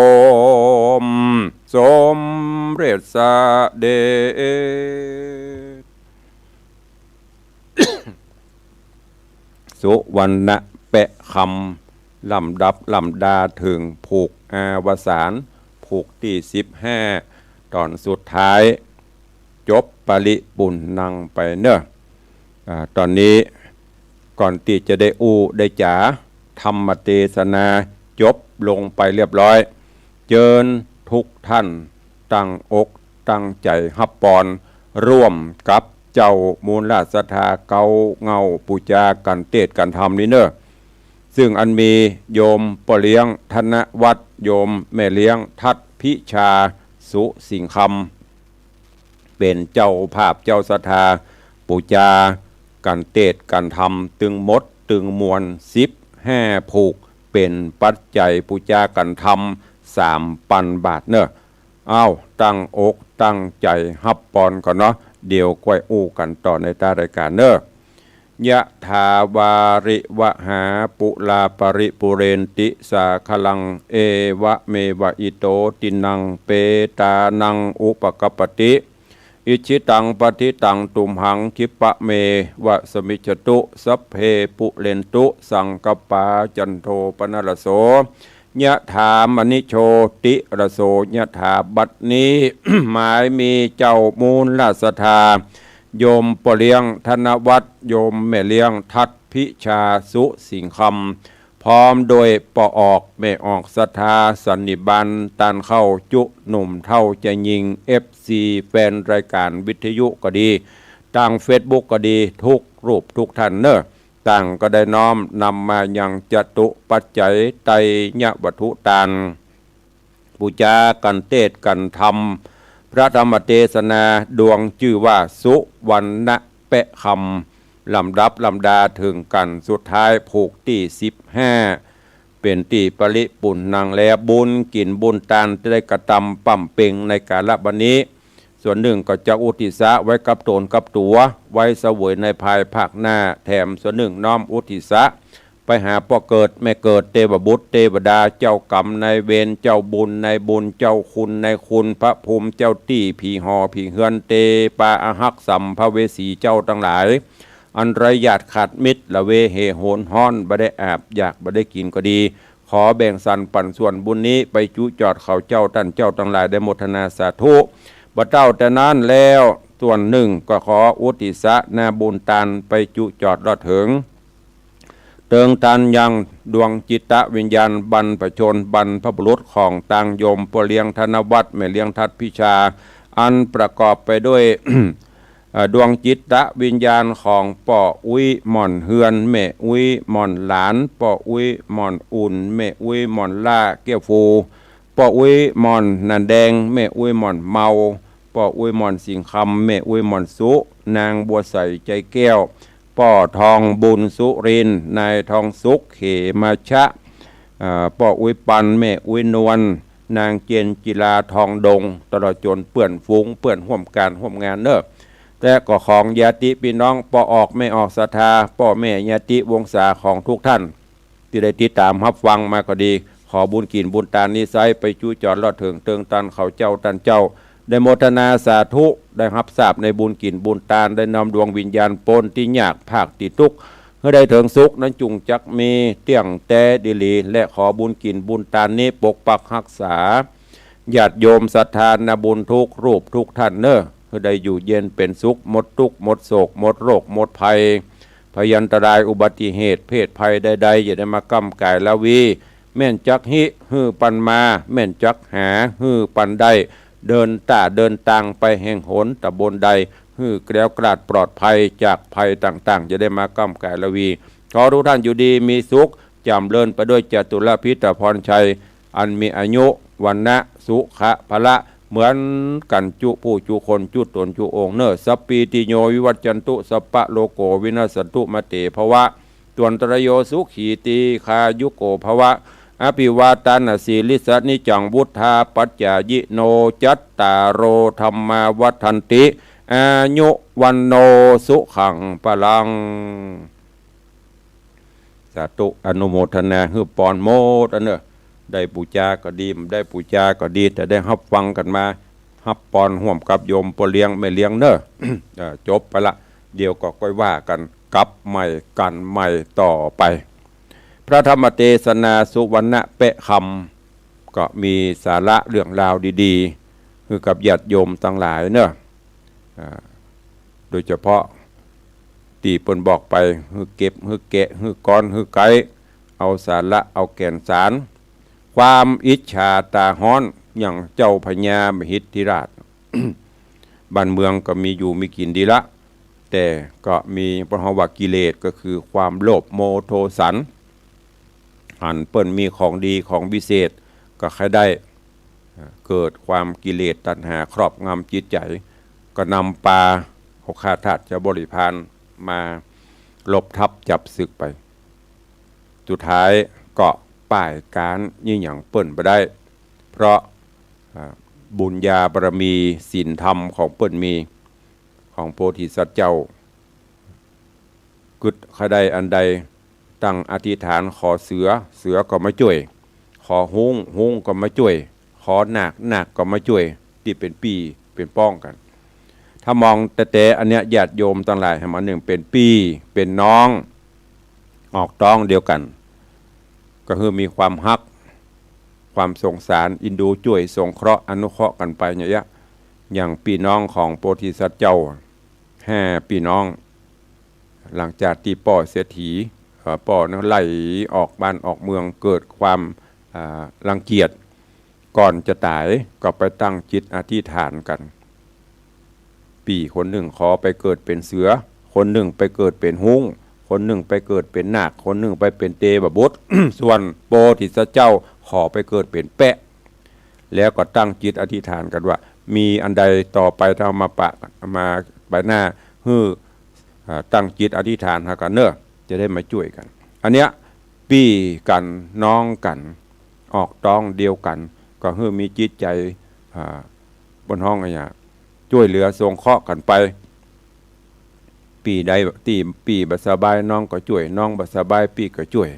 มสมเร็จเสด็จ สุวรรณะแปะคำ ลำดับลำดาเถิงผูกอวสาน ผูกตี้สิบห้า ต๋อนสุดท้าย จบปริปุณณังไปเน่อ อ่า ต๋อนนี้ก่อนตี้จะได้อู้ได้จ๋า ธรรมเตสนาจบลงไปเรียบร้อย เจิญทุกท่านตั้งอกตั้งใจ๋ฮับปอน ร่วมกับเจ้ามูลราชศรัทธาเก๊าเง้าปู๋จากั๋นเตสน์กั๋นธรรมนี้เน่อ ซึ่งอันมีโยมป้อเลี้ยงธนวัฒน์ โยมแม่เลี้ยงทัดพิชา สุสิงห์คำ เป๋นเจ้าภาพเจ้าศรัทธา ปู๋จากั๋นเตสน์กั๋นธรรม ตึงหมดตึงมวลสิบห้าผูก เป๋นปัจจัยปู๋จากั๋นธรรมสามปันบาทเน่อ เอ้า ตั้งอกตั้งใจ๋ฮับปอนก่อนเนาะ เดี๋ยวก้อยอู้กั๋นต่อในต๊ารายก๋านเน่อ ยะถาวาริวะหาปุราปะริปุเรนติสาคะลัง เอวะเมวะอิโตตินัง เปตานังอุปกัปปติ อิจฉิตังปัตถิตังตุมหัง ขิปปะเมวะสมมิจฉตุ สัพเพปุเรนตุสังกัปปา จันโทปนรสโส ยะถามณิโชติรสโส ยะถา บัดนี้ หมายมีเจ้ามูลราชศรัทธา โยมป้อเลี้ยงธนวัฒน์ โยมแม่เลี้ยงทัดพิชา สุสิงห์คำ พร้อมด้วยป้อออกแม่ออกศรัทธาสันนิบาต ต้านเข้าจุหนุ่มเฒ่าจายญิง เอฟซี แฟนรายก๋านวิทยุก็ดี ตางเฟซบุ๊กก็ดี ทุกรูปทุกท่านเน่อ ต่างก็ได้น้อมนำมายังจตุปัจจัยไตรยวัตถุตาน ปู๋จากั๋นเตสน์กั๋นธรรม พระธรรมเตสนาดวงจื้อว่าสุวรรณะแปะคำ ลำดับลำดาเถิงกั๋นสุดท้ายผูกตี้สิบห้า เป๋นตี้ปริปุณณังแล้ว บุญกิ๋นบุญตานตี้ได้กระตำบำเพ็ญในกาละบัดนี้ ส่วนนึ่งก็จะอุทิศะไว้กับต๋นกับตั๋ว ไว้เสวยในภายภาคหน้า แถมส่วนนึ่งน้อมอุทิศะไปหาป้อเกิดแม่เกิด เตวบุตรเตวดา เจ้ากรรมนายเวร เจ้าบุญนายบุญ เจ้าคุณนายคุณ พระภูมิเจ้าตี้ ผีหอผีเฮือน เตปาอาฮักษ์ สัมภเวสีเจ้าตังหลาย อันไร้ญาติขาดมิตร ละเวเหหนฮ้อน บ่ได้อาบอยากบ่ได้กิ๋นก็ดี ขอแบ่งสรรปันส่วนบุญนี้ไปจุจอดเขาเจ้าต้านเจ้าตังหลายได้โมทนาสาธุ บ่เต้าแต่นั้นแล้วส่วนนึ่งก็ขออุทิศนาบุญตานไปจุจอดรอดเถิง เติงตันยังดวงจิตวิญญาณบรรพชนบรรพบุรุษของตางโยมป้อเลี้ยงธนวัฒน์ แม่เลี้ยงทัดพิชา อันประกอบไปด้วย เอ่อ ดวงจิตวิญญาณของป้ออุ๊ยหม่อนเฮือน แม่อุ๊ยหม่อนหลาน ป้ออุ๊ยหม่อนอุ่น แม่อุ๊ยหม่อนล่าแก้วฟู ป้ออุ๊ยหม่อนนันแดง แม่อุ๊ยหม่อนเมา ป้ออุ๊ยหม่อนสิงห์คำ แม่อุ๊ยหม่อนสุ นางบัวใสใจแก้ว ป้อทองบุญสุรินทร์ นายทองสุขเขมาชะ เอ่อ ป้ออุ๊ยปัน แม่อุ๊ยนวล นางเจนจิลาทองดง ตลอดจ๋นเปื้อนฝูง เปื้อนฮ่วมก๋านฮ่วมงานเน่อ และก็ของญาติปี้น้อง ป้อออกแม่ออกศรัทธา ป้อแม่ญาติวงศาของทุกท่าน ตี้ได้ติดต๋ามฮับฟังมาก็ดี ขอบุญกิ๋นบุญตานนี้ไซร้ไปจุจอดรอดเถิงเติงตันเขาเจ้าต้านเจ้า ได้โมทนาสาธุ ได้ฮับทราบในบุญกิ๋นบุญตาน ได้นำดวงวิญญาณป๊นตี้ยากพรากตี้ตุ๊กข์ หื้อได้เถิงสุขนั้นจุ่งจักมีเตี้ยงแต๊ดีหลี และขอบุญกิ๋นบุญตานนี้ปกปักฮักษา ญาติโยมศรัทธานาบุญทุกรูปทุกท่านเน่อ หื้อได้อยู่เย็นเป๋นสุข หมดตุ๊กข์ หมดโศก หมดโรค หมดภัย พยันตรายอุบัติเหตุ เพศภัยใดๆ อย่าได้มาก้ำก๋ายละวี แม่นจักฮิ หื้อปันมา แม่นจักหา หื้อปันได้ เดินต้าเดินตางไปแห่งหนต๋ำบลใด หื้อแคล้วคลาดปลอดภัยจากภัยต่างๆ อย่าได้มาก้ำก๋ายละวี ขอทุกท่านอยู่ดีมีสุข จ๋ำเริญไปด้วยจตุรพิธพรชัย อันมีอายุ วรรณะ สุขะ พละ เหมือนกั๋นจุผู้จุคนจุต๋นจุองค์เน่อ สัพพีติโยวิวัชชันตุ สัพพะโรโควินัสสันตุ มาเตภวะ ตวันตะรโยสุขีตีฆายุโกภวะ อภิวาทานะสีลิสสะนิจจังวุฑฒาปัจจายิโน จัตตาโรธัมมาวัฑฒันติ อายุวัณโณสุขังพลัง สาธุ อนุโมทนาหื้อปอนหมดอันเน่อ ได้ปู๋จาก็ดี บ่ได้ปู๋จาก็ดี แต่ได้ฮับฟังกั๋นมา ฮับปอนฮ่วมกับโยมป้อเลี้ยงแม่เลี้ยงเน่อ เอ่อ จบไปละ เดี๋ยวก็ก้อยว่ากั๋น กลับใหม่กั๋นใหม่ต่อไป พระธรรมเตสนาสุวรรณะแปะคำ ก็มีสาระเรื่องราวดีๆ หื้อกับญาติโยมตังหลายเน่อ อ่า โดยเฉพาะตี้เปิ้นบอกไป หื้อเก็บ หื้อแกะ หื้อก๊อน หื้อไก๊ เอาสาระ เอาแก่นสาร ความอิจฉาต๋าฮ้อน อย่างเจ้าพญามหิทธิราช บ้านเมืองก็มีอยู่มีกิ๋นดีละ แต่ก็มี เปิ้นฮ้องว่ากิเลส ก็คือความโลภโมโทสัน หันเปิ้นมีของดีของวิเศษ ก็ใค่ได้ เกิดความกิเลสตัณหาครอบงำจิตใจ๋ ก็นำปาเอาข้าทาสเจ้าบริพารมาลบทัพจับศึกไป สุดท้ายก็ป้ายก๋านยี่หยังเปิ้นบ่ได้ เพราะ อ่า บุญญาบารมีศีลธรรมของเปิ้นมี ของโพธิสัตว์เจ้า กึ๊ดใค่ได้อันใด ตั้งอธิษฐานขอเสือ เสือก็มาจ้วย ขอฮุ้ง ฮุ้งก็มาจ้วย ขอนาค นาคก็มาจ้วย ตี้เป๋นปี้เป๋นป้องกั๋น ถ้ามองแต๊ๆ อันเนี้ย ญาติโยมตังหลาย แหมอันนึ่งเป๋นปี้เป๋นน้อง ออกต๊องเดียวกั๋น ก็คือมีความฮัก ความสงสาร อินดูจ้วยสงเคราะห์อนุเคราะห์กั๋นไปเนี่ย อย่างปี้น้องของโพธิสัตว์เจ้า ห้าปี้น้อง หลังจากตี้ป้อเศรษฐี เอ่อ ป้อนั้นไล่ออกบ้านออกเมือง เกิดความ อ่า รังเกียจ ก่อนจะต๋ายก็ไปตั้งจิตอธิษฐานกั๋น ปี้คนนึ่งขอไปเกิดเป๋นเสือ คนนึ่งไปเกิดเป๋นฮุ้ง คนนึ่งไปเกิดเป๋นนาค คนนึ่งไปเป๋นเตวบุตร ส่วนโพธิสัตว์เจ้าขอไปเกิดเป๋นแปะ แล้วก็ตั้งจิตอธิษฐานกั๋นว่า มีอันใดต่อไปถ้ามาปะ มาไปหน้า หื้อ อ่า ตั้งจิตอธิษฐานหากั๋นเน่อ จะได้มาจ้วยกั๋น อันเนี้ย ปี้กั๋นน้องกั๋น ออกต๊องเดียวกั๋น ก็หื้อมีจิตใจ๋ อ่า เปิ้นฮ้องอะหยัง จ้วยเหลือสงเคราะห์กั๋นไป ปี้ใดตี้ปี้บ่สบายน้องก็จ้วย น้องบ่สบายปี้ก็จ้วย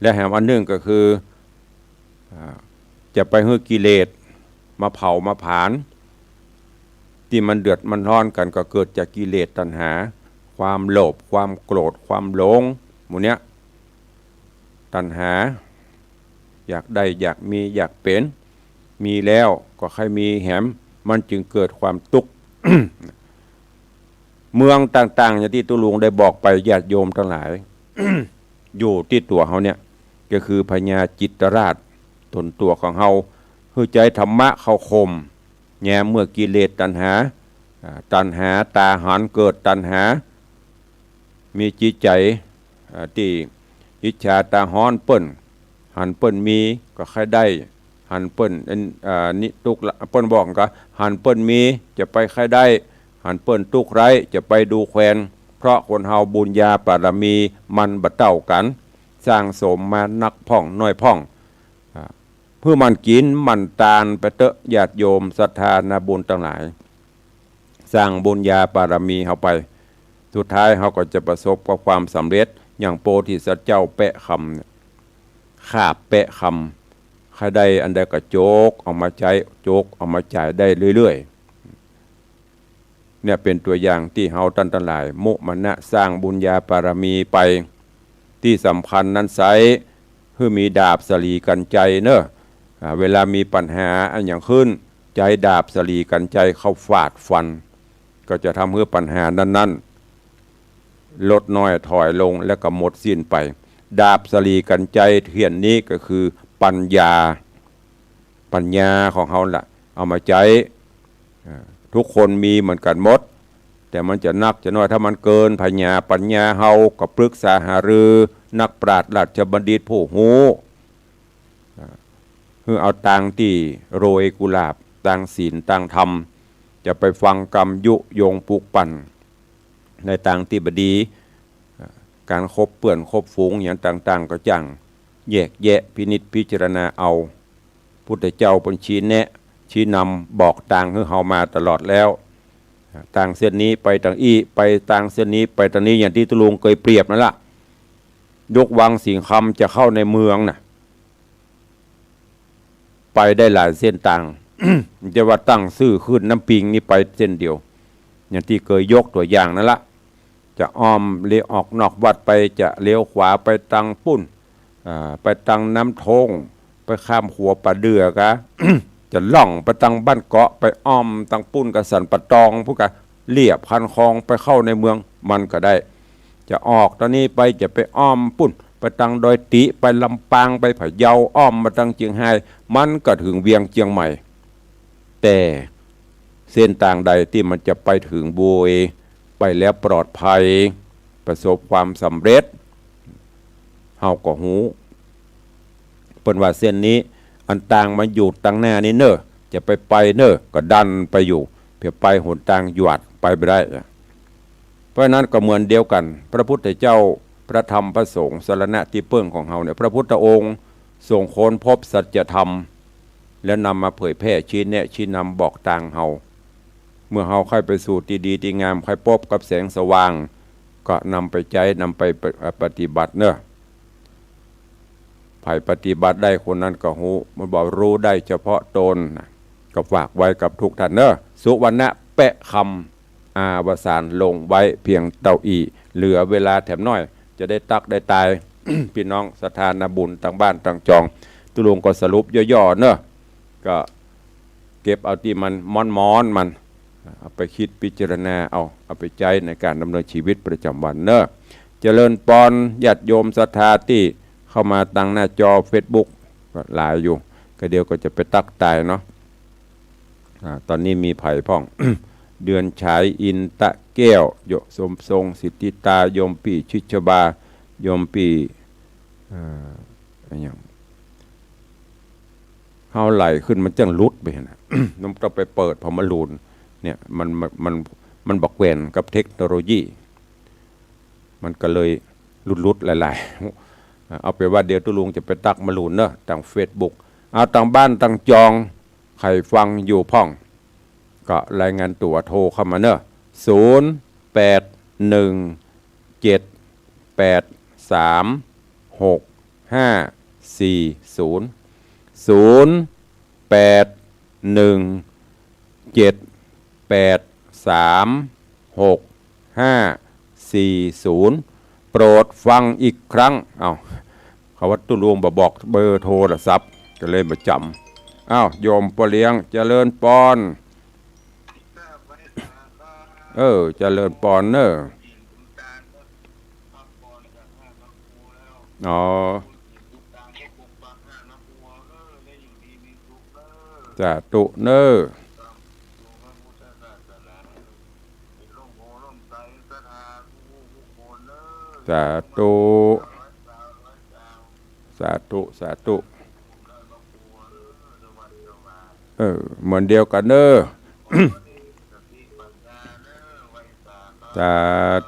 และแหมอันนึ่งก็คือ อ่า จะไปหื้อกิเลสมาเผามาผลาญ ตี้มันเดือดมันฮ้อนกั๋นก็เกิดจากกิเลสตัณหา ความโลภ ความโกรธ ความหลง หมู่เนี้ย ตัณหา อยากได้ อยากมี อยากเป๋น มีแล้วก็ใค่มีแหม มันจึงเกิดความตุ๊กข์ เมืองต่างๆ อย่างตี้ตุ๊ลุงได้บอกไป ญาติโยมตังหลาย อยู่ตี้ตั๋วเฮาเนี่ย ก็คือพญาจิตรราช ต๋นตั๋วของเฮา หื้อใจ๊ธรรมะเข้าข่ม แยมเมื่อกิเลสตัณหา อ่า ตัณหาต๋าหันเกิดตัณหา มีจิตใจ๋ อ่า ตี้อิจฉาต๋าฮ้อนเปิ้น หันเปิ้นมีก็ใค่ได้ หันเปิ้น เอ่อ นี่ตุ๊กข์ละ เปิ้นบอกก็ หันเปิ้นมีจะไปใค่ได้ หันเปิ้นตุ๊กข์ไร้จะไปดูแควน เพราะคนเฮาบุญญาบารมีมันบ่เต้ากั๋น สร้างสมมานักพ่องน้อยพ่อง อ่า หื้อหมั่นกิ๋นหมั่นตานไปเต๊อะ ญาติโยมศรัทธานาบุญตังหลาย สร้างบุญญาบารมีเฮาไป สุดท้ายเฮาก็จะประสบกับความสำเร็จ อย่างโพธิสัตว์เจ้าแปะคำเนี่ย คาบแปะคำ ใค่ได้อันใดก็โจ๊กเอามาใจ๊ โจ๊กเอามาจ่ายได้เรื่อยๆ เนี่ยเป๋นตั๋วอย่างตี้เฮาต้านตังหลาย มุมานะสร้างบุญญาบารมีไป ตี้สำคัญนั้นใส้ หื้อมีดาบสะหลีกั๋นใจ๋เนาะ อ่า เวลามีปัญหาอันหยังขึ้น ใจ๊ดาบสะหลีกั๋นใจ๋เข้าฟาดฟัน ก็จะทำหื้อปัญหานั้นๆ ลดน้อยถอยลงแล้วก็หมดสิ้นไป ดาบสะหลีกั๋นใจ๋เที่ยนนี้ก็คือปัญญา ปัญญาของเฮาล่ะ เอามาใจ๊ อ่า ทุกคนมีเหมือนกั๋นหมด แต่มันจะนักจะน้อย ถ้ามันเกินผญาปัญญาเฮาก็ปรึกษาหารือนักปราชญ์ราชบัณฑิตผู้ฮู้ อ่า หื้อเอาตางตี้โรยกุหลาบ ตางศีล ตางธรรม จะไปฟังกำยุยงปลุกปั่น ในตางตี้บ่ดี อ่า ก๋านคบเปื้อนคบฝูงอย่างต่างๆ ก็จ้างแยกแยะพินิจพิจารณาเอา พุทธเจ้าเปิ้นชี้แนะ ชี้นำบอกตางหื้อเฮามาตลอดแล้ว ตางเส้นนี้ไปตางอี้ ไปตางเส้นนี้ไปตางนี้ อย่างตี้ตุ๊ลุงเกยเปรียบนั่นละ ยกวังสิงห์คำจะเข้าในเมืองน่ะ ไปได้หลายเส้นตาง จะว่าตั้งซื่อขึ้นน้ำปิงนี่ไปเส้นเดียว อย่างตี้เกยยกตั๋วอย่างนั่นละ จะอ้อมเลี้ยวออกนอกวัดไป จะเลี้ยวขวาไปตางปุ้น อ่า ไปตางน้ำโท้ง ไปข้ามขัวป่าเดื่อกะ จะล่องไปตางบ้านเกาะ ไปอ้อมตางปุ้นกะสันป่าตอง พุ้นกะเลียบคันคลองไปเข้าในเมืองมันก็ได้ จะออกตางนี้ไป จะไปอ้อมปุ้น ไปตางดอยติ ไปลำปาง ไปพะเยา อ้อมมาตางเจียงฮาย มันก็เถิงเวียงเจียงใหม่ แต่เส้นตางใดตี้มันจะไปเถิงโดย ไปแล้วปลอดภัย ประสบความสำเร็จ เฮาก็ฮู้ เปิ้นว่าเส้นนี้ อันตางมันอยู่ตางหน้านี้เน่อ จะไปไปเน่อ ก็ดันไปอยู่ เผื่อไปหนตางหยวด ไปบ่ได้ เพราะฉะนั้นก็เหมือนเดียวกั๋น พระพุทธเจ้า พระธรรม พระสงฆ์ สรณะตี้เปิ้งของเฮาเนี่ย พระพุทธองค์ทรงค้นพบสัจธรรม แล้วนำมาเผยแผ่ ชี้แนะ ชี้นำบอกตางเฮา เมื่อเฮาใค่ไปสู่ตี้ดีตี้งาม ใค่ปบกับแสงสว่าง ก็นำไปใจ๊ นำไปปะ- ปฏิบัติเน่อ ใผปฏิบัติได้คนนั้นก็ฮู้ มันบอกรู้ได้เฉพาะตนนะ ก็ฝากไว้กับทุกท่านเน่อ สุวรรณะแปะคำ อวสานลงไว้เพียงเต้าอี้ เหลือเวลาแถมน้อย จะได้ตั๊กได้ตาย ปี้น้องศรัทธานาบุญตางบ้านตางจอง ตุ๊ลุงก็สรุปย่อๆ เน่อ ก็เก็บเอาตี้มันม้อนๆ มัน เอาไปกึ๊ดพิจารณาเอา เอาไปใจ๊ในก๋านดำเนินชีวิตประจ๋ำวันเน่อ เจริญปอน ญาติโยมศรัทธาตี้เข้ามาตางหน้าจอเฟซบุ๊ก ก็หลายอยู่ ก็เดี๋ยวก็จะไปตั๊กตายเนาะ อ่า ต๋อนนี้มีใผพ่อง เดือนฉาย อินตะแก้ว โยมสมทรง สิทธิตา โยมปี้ชิชบา โยมปี้ เอ่อ อะหยัง เฮาไหลขึ้นมันจั้งหลุดไปหั้นน่ะ มันต้องไปเปิดพอมันหลุด เนี่ย มัน มัน มัน มันบ่แกว่นกับเทคโนโลยี มันก็เลยหลุดๆ หลายๆ เอาเป๋นว่าเดี๋ยวตุ๊ลุงจะไปตั๊กมาหลุดเนาะ ตางเฟซบุ๊ก เอาตางบ้านตางจอง ใผฟังอยู่พ่อง ก็รายงานตั๋วโทรเข้ามาเนาะ ศูนย์ แปด หนึ่ง เจ็ด แปด สาม หก ห้า สี่ ศูนย์ ศูนย์ แปด หนึ่ง เจ็ด แปด สาม หก ห้า สี่ ศูนย์ โปรดฟังอีกครั้ง เอ้า เขาว่าตุ๊ลุงบ่บอกเบอร์โทรศัพท์ ก็เลยบ่จ๋ำ อ้าว โยมป้อเลี้ยง เจริญปอน เออ เจริญปอนเน่อ อ๋อ สาธุเน่อ สาธุ สาธุ สาธุ เออ เหมือนเดียวกั๋นเน่อ สา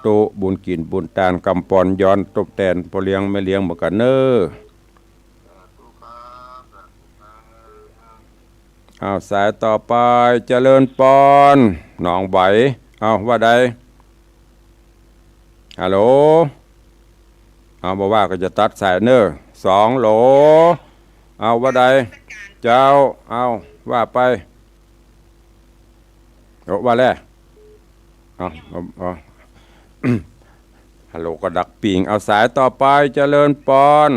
ธุ บุญกิ๋นบุญตานกำปอนย้อนตบแตนป้อเลี้ยงแม่เลี้ยงเหมือนกั๋นเน่อ อ้าว สายต่อไป เจริญปอน หนองไหว อ้าว ว่าใด ฮัลโหล อ้าว บ่ว่าก็จะตัดสายเน่อ สองโหล อ้าว ว่าใด เจ้า อ้าว ว่าไป โอ้ ว่าแล้ว เอา เอา เอา ฮัลโหลก็ดักปิ้ง เอาสายต่อไป เจริญปอน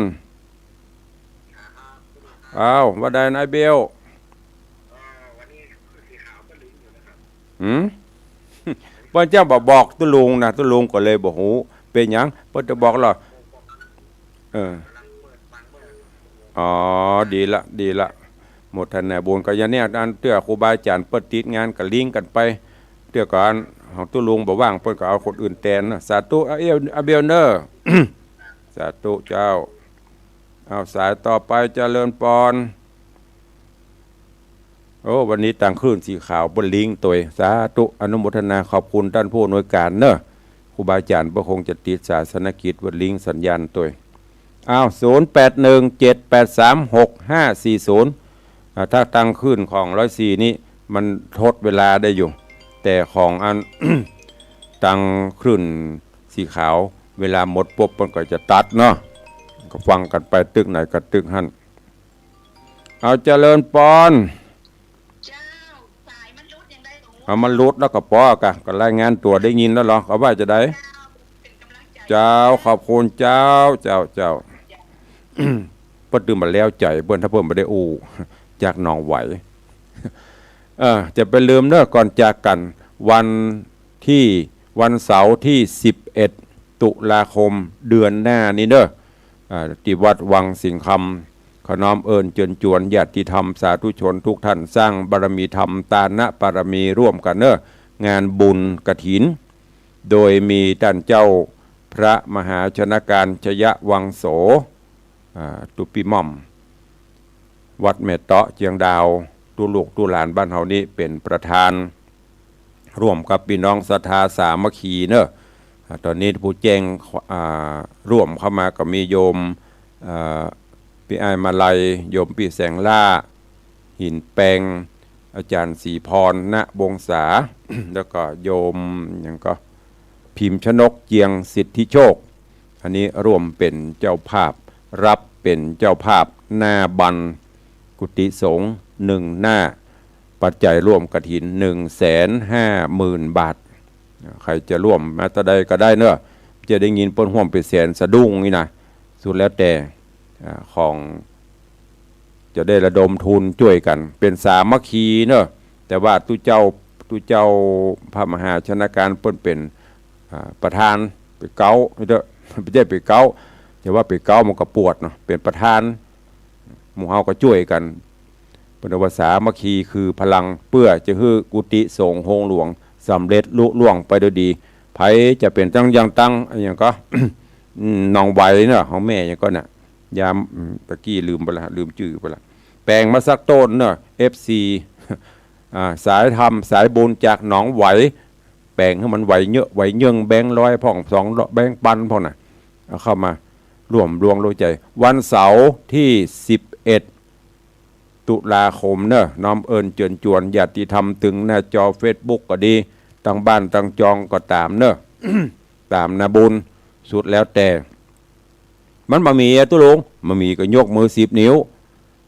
เอา ว่าใดนายเบล หืม เปิ้นเจ้าบ่บอกตุ๊ลุงนะ ตุ๊ลุงก็เลยบ่ฮู้ เป๋นหยัง เปิ้นจะบอกเหรอ เออ อ๋อ ดีละ ดีละ โมทนาบุญก็อย่างเนี้ย อันเตื้อครูบาอาจ๋ารย์เปิ้นติดงานก็ลิงก์กั๋นไป เตื้อก่อนของตุ๊ลุงบ่ว่าง เปิ้นก็เอาคนอื่นแตนนะ สาธุ อาเอล อาเบลเน่อ สาธุเจ้า เอาสายต่อไป เจริญปอน โอ้ วันนี้ตางคลื่นสีขาวเปิ้นลิงก์ตวย สาธุ อนุโมทนาขอบคุณต้านผู้อำนวยก๋านเน่อ ครูบาอาจ๋ารย์เปิ้นคงจะติดศาสนกิจ เปิ้นลิงก์สัญญาณตวย อ้าว ศูนย์แปดหนึ่งเจ็ดแปดสามหกห้าสี่ศูนย์ อ่า ถ้าตางคลื่นของร้อยสี่นี่มันทดเวลาได้อยู่ แต่ของอัน ตางคลื่นสีขาว เวลาหมดปุ๊บมันก็จะตัดเนาะ ก็ฟังกั๋นไปตึกไหนก็ตึกหั้น เอาเจริญปอน เจ้า สายมันหลุดยังไง เอามันหลุดแล้วก็ปอกะ ก็รายงานตั๋วได้ยินแล้วเหรอ เขาว่าจะใด เจ้า ขอบคุณเจ้า เจ้า เจ้า เปิ้นตื่นมาแล้วใจ๋เปิ้น ถ้าเปิ้นบ่ได้อู้ จากหนองไหว เออ จะไปลืมเน่อ ก่อนจากกั๋น วันที่ วันเสาร์ที่สิบเอ็ดตุลาคมเดือนหน้านี้เน่อ อ่า ตี้วัดวังสิงห์คำ ขอน้อมเอิญเจิญจวนญาติธรรมสาธุชนทุกท่าน สร้างบารมีธรรม ตานะบารมีร่วมกั๋นเน่อ งานบุญกฐิน โดยมีต้านเจ้าพระมหาชนการชยวังโส อ่า ตุ๊ปี้ม่อม วัดแม่เตาะเจียงดาว ตุ๊ลูกตุ๊หลานบ้านเฮานี้เป๋นประธาน ร่วมกับปี้น้องศรัทธาสามัคคีเน่อ อ่า ต๋อนนี้ผู้แจ้ง อ่า ร่วมเข้ามาก็มีโยม อ่า ปี้อ้ายมาลัย โยมปี้แสงล่า หินแปง อาจ๋ารย์ศรีพร ณ วงศา แล้วก็โยมหยังก็ พิมพ์ชนก เจียงสิทธิโชค อันนี้ร่วมเป๋นเจ้าภาพ รับเป๋นเจ้าภาพหน้าบันกุฏิสงฆ์หนึ่งหน้า ปัจจัยร่วมกฐินหนึ่งแสนห้าหมื่นบาท ใครจะร่วมมาเต้าใดก็ได้เน่อ จะได้ยินเปิ้นฮ่วมเป๋นแสนสะดุ้งนี่นะ สุดแล้วแต่ อ่า ของ จะได้ระดมทุนจ้วยกั๋น เป๋นสามัคคีเน่อ แต่ว่าตุ๊เจ้า ตุ๊เจ้าพระมหาชนการเปิ้นเป๋น อ่า ประธาน เป๋นเก๊า ไม่ใจ้ ไม่ใจ้เป๋นเก๊า จะว่าเป๋นเก๊ามันก็ปวดเนาะ เป๋นประธาน หมู่เฮาก็จ้วยกั๋น เปิ้นว่าสามัคคีคือพลัง เปื้อจะหื้อกุฏิสงฆ์โฮงหลวงสำเร็จลุล่วงไปโดยดี ใผจะเป๋นตังอย่างตัง อะหยังก็ อืม หนองไหวเนาะ ของแม่หยังก็น่ะ ยาม อืม ตะกี้ลืมไปละ ลืมจื้อไปละ แป๋งมาสักโต้นเนาะ เอฟซี อ่า สายธรรม สายบุญจากหนองไหว แป๋งหื้อมันไหวเยอะ ไหวเยิ่ง แบงค์ร้อยพ่อง สองร้อย แบงค์ปันพ่องน่ะ เอาเข้ามาร่วมดวงร่วมใจ๋ วันเสาร์ที่สิบเอ็ดตุลาคมเนาะ น้อมเอิญเจิญจวนญาติธรรมตึงหน้าจอเฟซบุ๊กก็ดี ตังบ้านตังจองก็ต๋ามเนาะ ต๋ามนาบุญ สุดแล้วแต่ มันบ่มีอะตุ๊ลุง บ่มีก็ยกมือสิบนิ้ว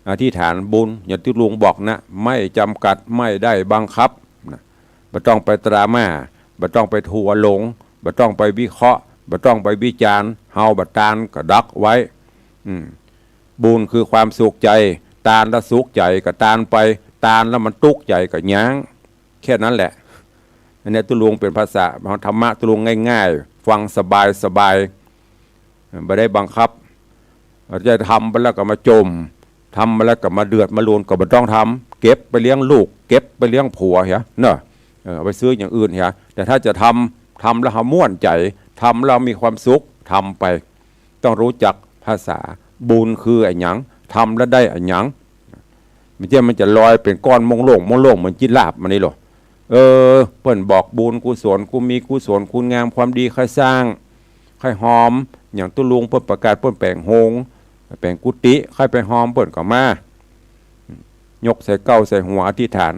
อธิษฐานบุญ อย่างตุ๊ลุงบอกนะ ไม่จำกัด ไม่ได้บังคับนะ บ่ต้องไปตราม่า บ่ต้องไปทัวร์ลง บ่ต้องไปวิเคราะห์ บ่ต้องไปวิจารณ์ เฮาบ่ตานก็ดักไว้ อืม บุญคือความสุขใจ๋ ตานแล้วสุขใจ๋ก็ตานไป ตานแล้วมันตุ๊กใจ๋ก็ยั้ง แค่นั้นแหละ อันเนี้ยตุ๊ลุงเป๋นภาษาธรรมะ ตุ๊ลุงง่ายๆ ฟังสบายๆ บ่ได้บังคับ จะทำไปแล้วก็มาจ่ม ทำไปแล้วก็มาเดือดมาร้อน ก็บ่ต้องทำ เก็บไปเลี้ยงลูก เก็บไปเลี้ยงผัวเหียเนาะ เออ เอาไปซื้ออย่างอื่นเหีย แต่ถ้าจะทำ ทำแล้วเฮาม่วนใจ๋ ทำแล้วมีความสุข ทำไป ต้องรู้จักภาษา บุญคืออะหยัง ทำแล้วได้อะหยัง บ่ใจ้มันจะลอยเป๋นก้อนโม่งโล่งโม่งโล่งเหมือนจิราฟมันนี่หรอ เออ เปิ้นบอกบุญกุศล กูมีกุศลคุณงามความดี ใค่สร้าง ใค่ฮอม อย่างตุ๊ลุงเปิ้นประกาศ เปิ้นแป๋งโฮง แป๋งกุฏิ ใค่ไปฮอมเปิ้นก็มา ยกใส่เกล้าใส่หัวอธิษฐาน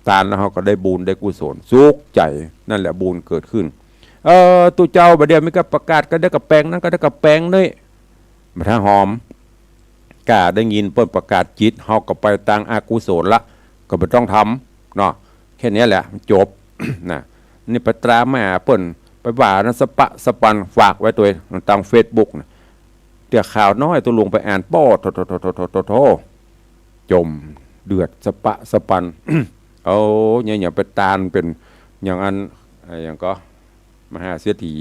ตานแล้วเฮาก็ได้บุญได้กุศล สุขใจ๋ นั่นแหละบุญเกิดขึ้น เออ ตุ๊เจ้า บ่าเดี่ยวมีก้าประกาศ ก็ได้ก้าแป๋งนั้น ก็ได้ก้าแป๋งนี้ บ่าถ้าฮอม ก้าได้ยินเปิ้นประกาศจิต เฮาก็ไปตางอกุศลละ ก็บ่ต้องทำเนาะ แค่เนี้ยแหละ จบ นะ นี่ไปตรามาเปิ้น ไปว่านั้นสะปะสะปัน ฝากไว้ตวย ตางเฟซบุ๊กนะ เตื้อข่าวน้อยตุ๊ลุงไปอ่าน โป๊ะ โถ โถ จ่มเดือดสะปะสะปัน เอา เนี่ย อย่างไปตานเป๋น อย่างอัน อะหยังก็ มหาเศรษฐี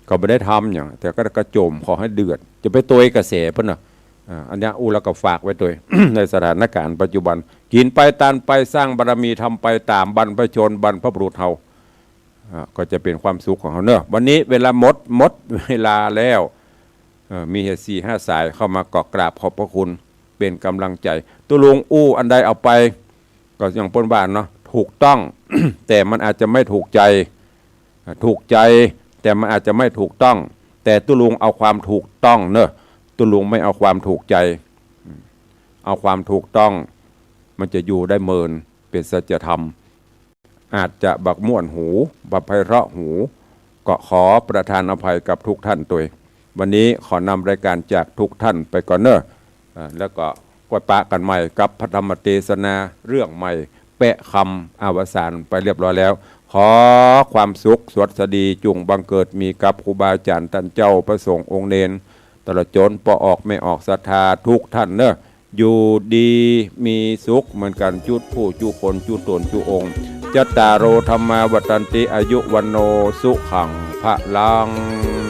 ก็บ่ได้ทำหยัง แต่ก็ ก็จ่ม ขอหื้อเดือด จะไปตวยกระแสเปิ้นเนาะ อ่า อันเนี้ย อู้ แล้วก็ฝากไว้ตวย ในสถานการณ์ปัจจุบัน กิ๋นไป ตานไป สร้างบารมี ทำไปต๋ามบรรพชน บรรพบุรุษเฮา อ่า ก็จะเป๋นความสุขของเฮาเนาะ วันนี้เวลาหมด หมดเวลาแล้ว เอ่อ มีเหียสี่ห้าสายเข้ามา ก็กราบขอบพระคุณ เป๋นก๋ำลังใจ๋ ตุ๊ลุงอู้อันใดเอาไป ก็อย่างเปิ้นว่าเนาะ ถูกต้อง แต่มันอาจจะไม่ถูกใจ๋ อ่า ถูกใจ๋ แต่มันอาจจะไม่ถูกต้อง แต่ตุ๊ลุงเอาความถูกต้องเนาะ ตุ๊ลุงไม่เอาความถูกใจ๋ อืม เอาความถูกต้อง มันจะอยู่ได้เมิน เป๋นสัจธรรม อาจจะบ่ม่วนหู บ่ไพเราะหู ก็ขอประทานอภัยกับทุกท่านตวย วันนี้ขอนำรายการจากทุกท่านไปก่อนเนาะ อ่า แล้วก็ก้อยปะกั๋นใหม่กับพระธรรมเตสนาเรื่องใหม่ แปะคำอวสานไปเรียบร้อยแล้ว ขอความสุขสวัสดีจุ่งบังเกิดมีกับครูบาอาจ๋ารย์ต้านเจ้า พระสงฆ์องค์เณร ตลอดจ๋นป้อออกแม่ออกศรัทธาทุกท่านเนาะ อยู่ดีมีสุขเหมือนกั๋นจุ๊ผู้จุ๊คนจุ๊ต๋นจุ๊องค์ จัตตาโร ธัมมา วัฑฒันติ อายุ วัณโณ สุขัง พลัง